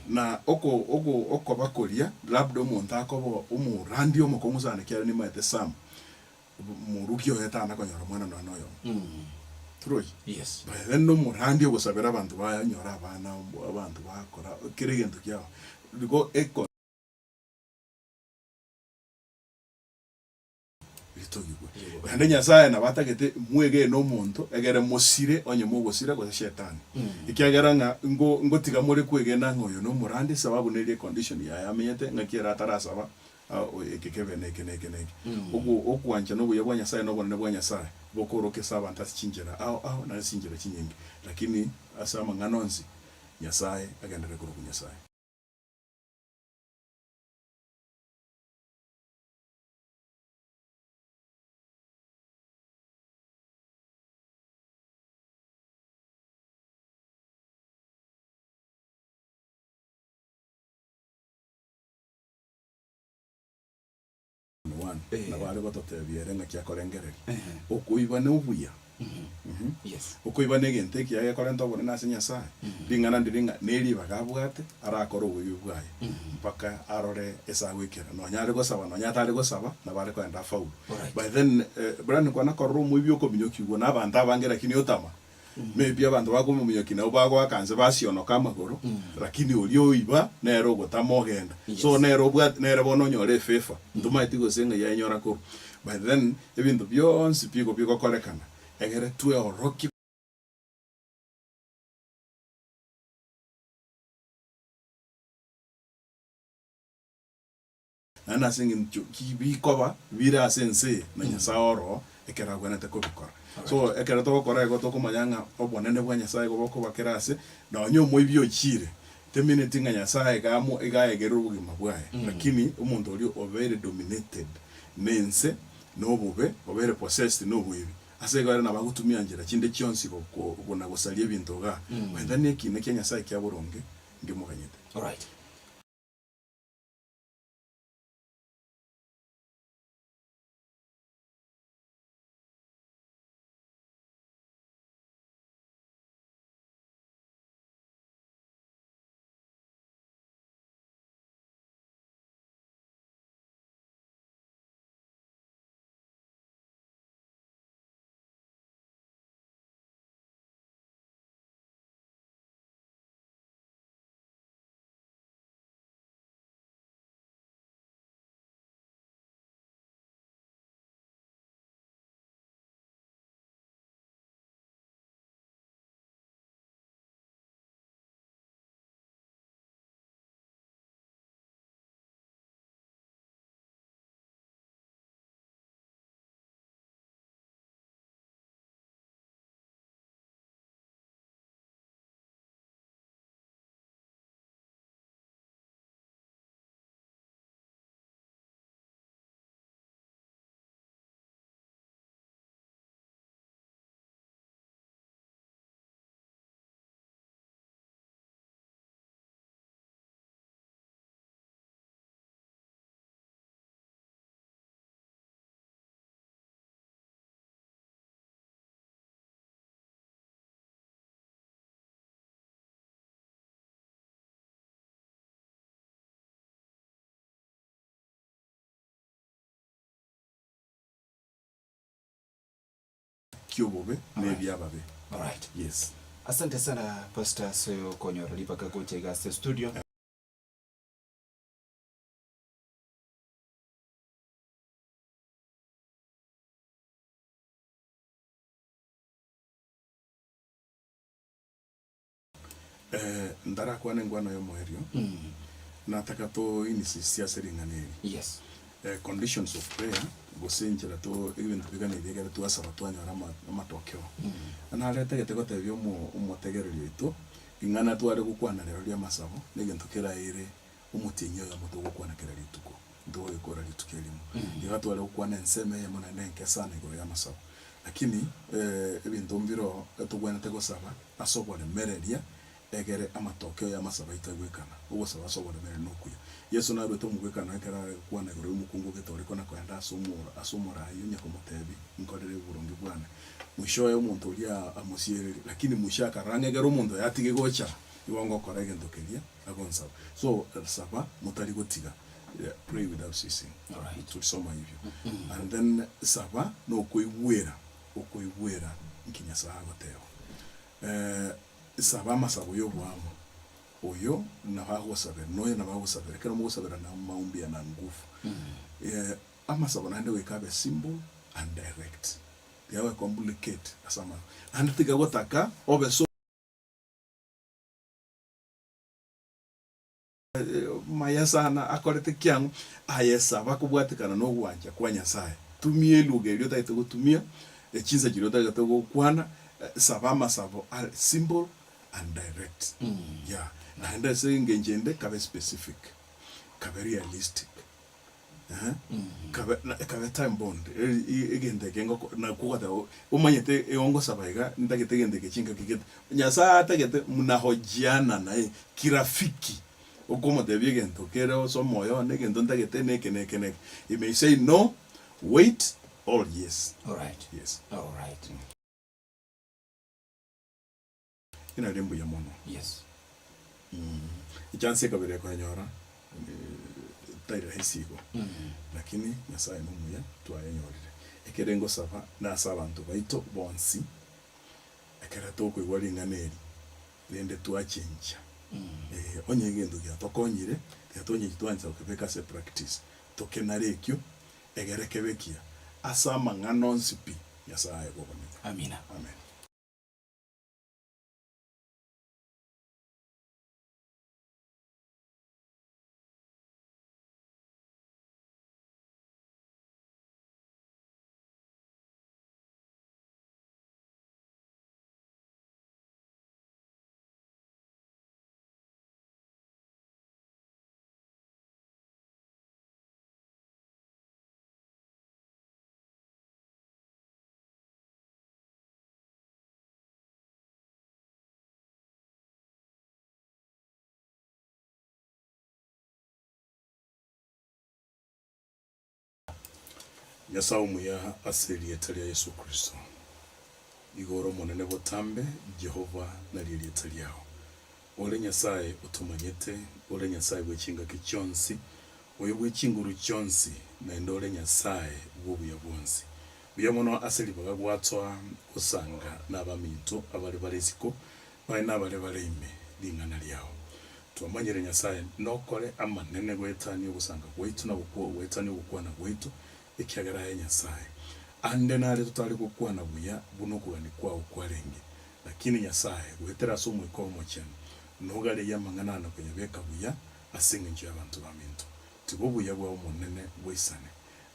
Na oko oko okoba koria, labda omonto akoba omorandia omokong'u sana ekiagera nimaete Sam, moruki oye tana konyora omwana nonya na oyomo. Torochi? Yes. By then nomorandia ogosabera abanto banyore abana, abanto bakora kera egento kiabo. Igo eko. Ritogigwe. Naende Nyasae nabo atagete mwegene omonto, egere mosire onye mogosira gose Shetani. Ekiagera ng'a ngo ngotiga more kwegena ng'a oyo nomorandi sababu neri econdition yaye amenyete ng'aki ere atarasaba eke kebe na eke na eke na eke. Ogo ogwancha na obuya bwa Nyasae na obonene bwa Nyasae bokorokia ase abanto ase chinchera ao ao na ase chinchera chinyinge. Lakini ase amang'ana onsi Nyasae agenderere korokwa Nyasae. One, nabo are gototebia ere ng'aki akorengereria. Okoiba na obuya. Yes. Okoiba na egento ekiya gekorenta obonene ase Nyasae. Ring'ana ndiri ng'a ne ribaga abwate arakore oboibi bwaye mpaka arore ase agoikera. Nonya are gosaba nonya atare gosaba nabo are kogenda afaulu. Alright. By then Brian kwana korora omoibi okominyokigwa na abanto abange lakini otama. Maybe abanto bakomominyokia nabo bagoaka nse basionoka amagoro lakini oria oiba nere ogotama ogenda. So Yes. nere obwate nere bono onyore efavour ntomaeti gose ng'ai ayenyora korwa. By then ebinto bionsi pi igo bigokorekana egere tweorokie. Naende ase engencho ki bikoba bire ase ense eye, na Nyasae oro ekero agwenerete kobikora. So ekero togokora igo tokomanya ng'a obonene bwa Nyasae igo bokoba kera ase, nonye omoibi ochire, temineti ng'a Nyasae iga amo iga aegerire obogima bwaye, lakini omonto oria obeire dominated na ense, na obobe, obeire possessed na oboibi. Ase igo ere nabo agotumia nchera chinde chionsi goko na gosaria ebinto igaa, goetania ekiina kia Nyasae kia boronge nkemoganyete. Alright. ki'obobe na ebi'ababe. Alright. Yes. Asante sana Pastor ase okonyora ribaga gocha iga ase studio. Ntarakwane engwana y'omoerio, nataka to insist ase ring'ana eri. Yes. Conditions of prayer, gose enchera to ebinto biganeiri ekero twasaba twanyora ama amatokeo. Naretagete gotebia omo omotegereri oito, ring'ana tware gokwana rero ria amasabo, na egento keraire omotienyi oyomo togokwana kera rituko, ntogogekora rituko erimo. Iga tware gokwana ensemo eyemo naende enke sana igoro y'amasabo. Lakini ebinto mbiroo togwenerete gosaba ase oboremereria egere amatokeo y'amasabo aito aigwekana. Ogosaba ase oboremereria nokuya. Yeso naruete omogwekano ekero are gokwana igoro y'omokungu ogetoreka na koenda ase omoro ase omoraai onye komotebia, Nkorere oboronge bwane. Mwisho oye omonto oria amosiererie, lakini mwisho akarora ng'a ekero omonto oyo atige gocha, igo ngokora egento keria agonsaba. So saba motari gotiga, pray without ceasing. Alright. Tulisoma hivyo. And then saba nokoigwera, okoigwera nki Nyasaye agoteba. Saba amasabo y'oboamo, oyo nabo agosabera, na oyo nabo agosabera, ekero mogosabera na maombi yana nguvu. Amasabo naende goika abe simple and direct, tiga goe complicate ase ama, naende tiga gotaka obe so maya sana akorete kiang'u, aye saba kobwatekana na ogwancha kwa Nyasaye. Tumia eluga eria otagete gotumia, chinsa chiria otagete gokwana, saba amasabo are simple and direct. Yeah. Naende ase engencho ende kabe specific, kabe realistic, eh, kabe na kabe time bound, egento eke ngoko nakwo ogoteba omanyete igo ngosaba iga, ntagete egento eke chingaki gete. Nyasaye atagete mnahojiana naye kirafiki, okomotebia egento kere ase omoyo one, egento ntagete neke neke neke. He may say no, wait or yes. Alright. Yes. Alright. Inare mbuya mono. Yes. Echance ekabere koyenyora tari rahisi igo, lakini Nyasaye nomuya twayenyorire. Ekere ngosaba nase abanto baito bonsi, ekero tokoigwa ring'ana eri, rende twachenchia, onye egento giatokonyire, tiga tonye twancha gokebeka ase practice, tokenare ekio, egere kebe ekiya, ase amang'ana onsi pi, Nyasaye aye bw'obonene. Amina. Amen. Nyasae omuya ase erieta ria Yeso Kristo. Igo ore omonene botambe, Jehova nario erieta riao. Ore Nyasae otomanyete, ore Nyasae bwe chingaki chionsi, oyo bwe chinguru chionsi, naende ore Nyasae bw'obuya bwonsi. Mbuya mono ase ribaga gwatoa gosanga nabaminto abare bare isiko, baye nabare bare ime ring'ana riao. Twamanyire Nyasae nokore amanene goetania ogosanga gwaito na goetania ogokwana gwaito, ekiagera aye Nyasae. Ande nare totare gokwana buya buna okogania kwao kwarenge, lakini Nyasae, goetera ase Omoika Omochenu, nogareie amang'ana ane koyabeka buya ase engencho y'abanto baminto. Tiga obuya bwa Omonene boisane.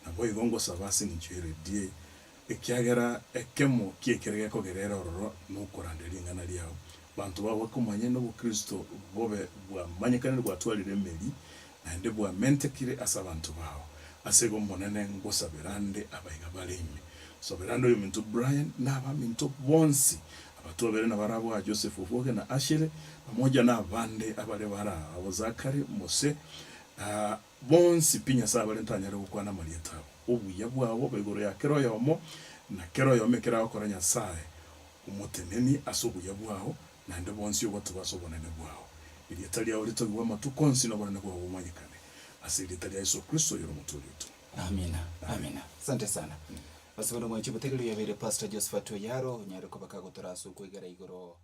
Naboigo ngosaba ase engencho y'eredio eye, ekiagera ekemo ki'ekere gekogera ere ororo nokorandia ring'ana riao, banto bao bakomanye nobokristo bobe bwamanyekanire bwatwarire emeri, naende bwamentekire ase abanto bao. Ase igo Omonene ngosabera ande abaiga bare ime. Nsabera ande oyominto Brian na abaminto bonsi abatwabere nabarabwo aa Joseph Obwoge na Ashley, pamoja nabande abare bare aa abo Zachary, Mose, Bonsi pi Nyasae abare ntanyare gokwana amarieta abo. Obuya bwabo bobe igoro ya kera oyomo, na kera oyomo ekero agokora Nyasae omotenenie ase obuya bwao, naende bonsi ogotuba ase obonene bwao. Erieta riao ritogigwe amatuko onsi na obonene bwao bomanyekane. Ase erieta ria Yeso Kristo oyore Omotoori oito. Amina, amina. Asante sana. Ase bono mwanche obotegereri oyabeire Pastor Josephat Oyaro, onyare koba kagotora ase okwegera igoro.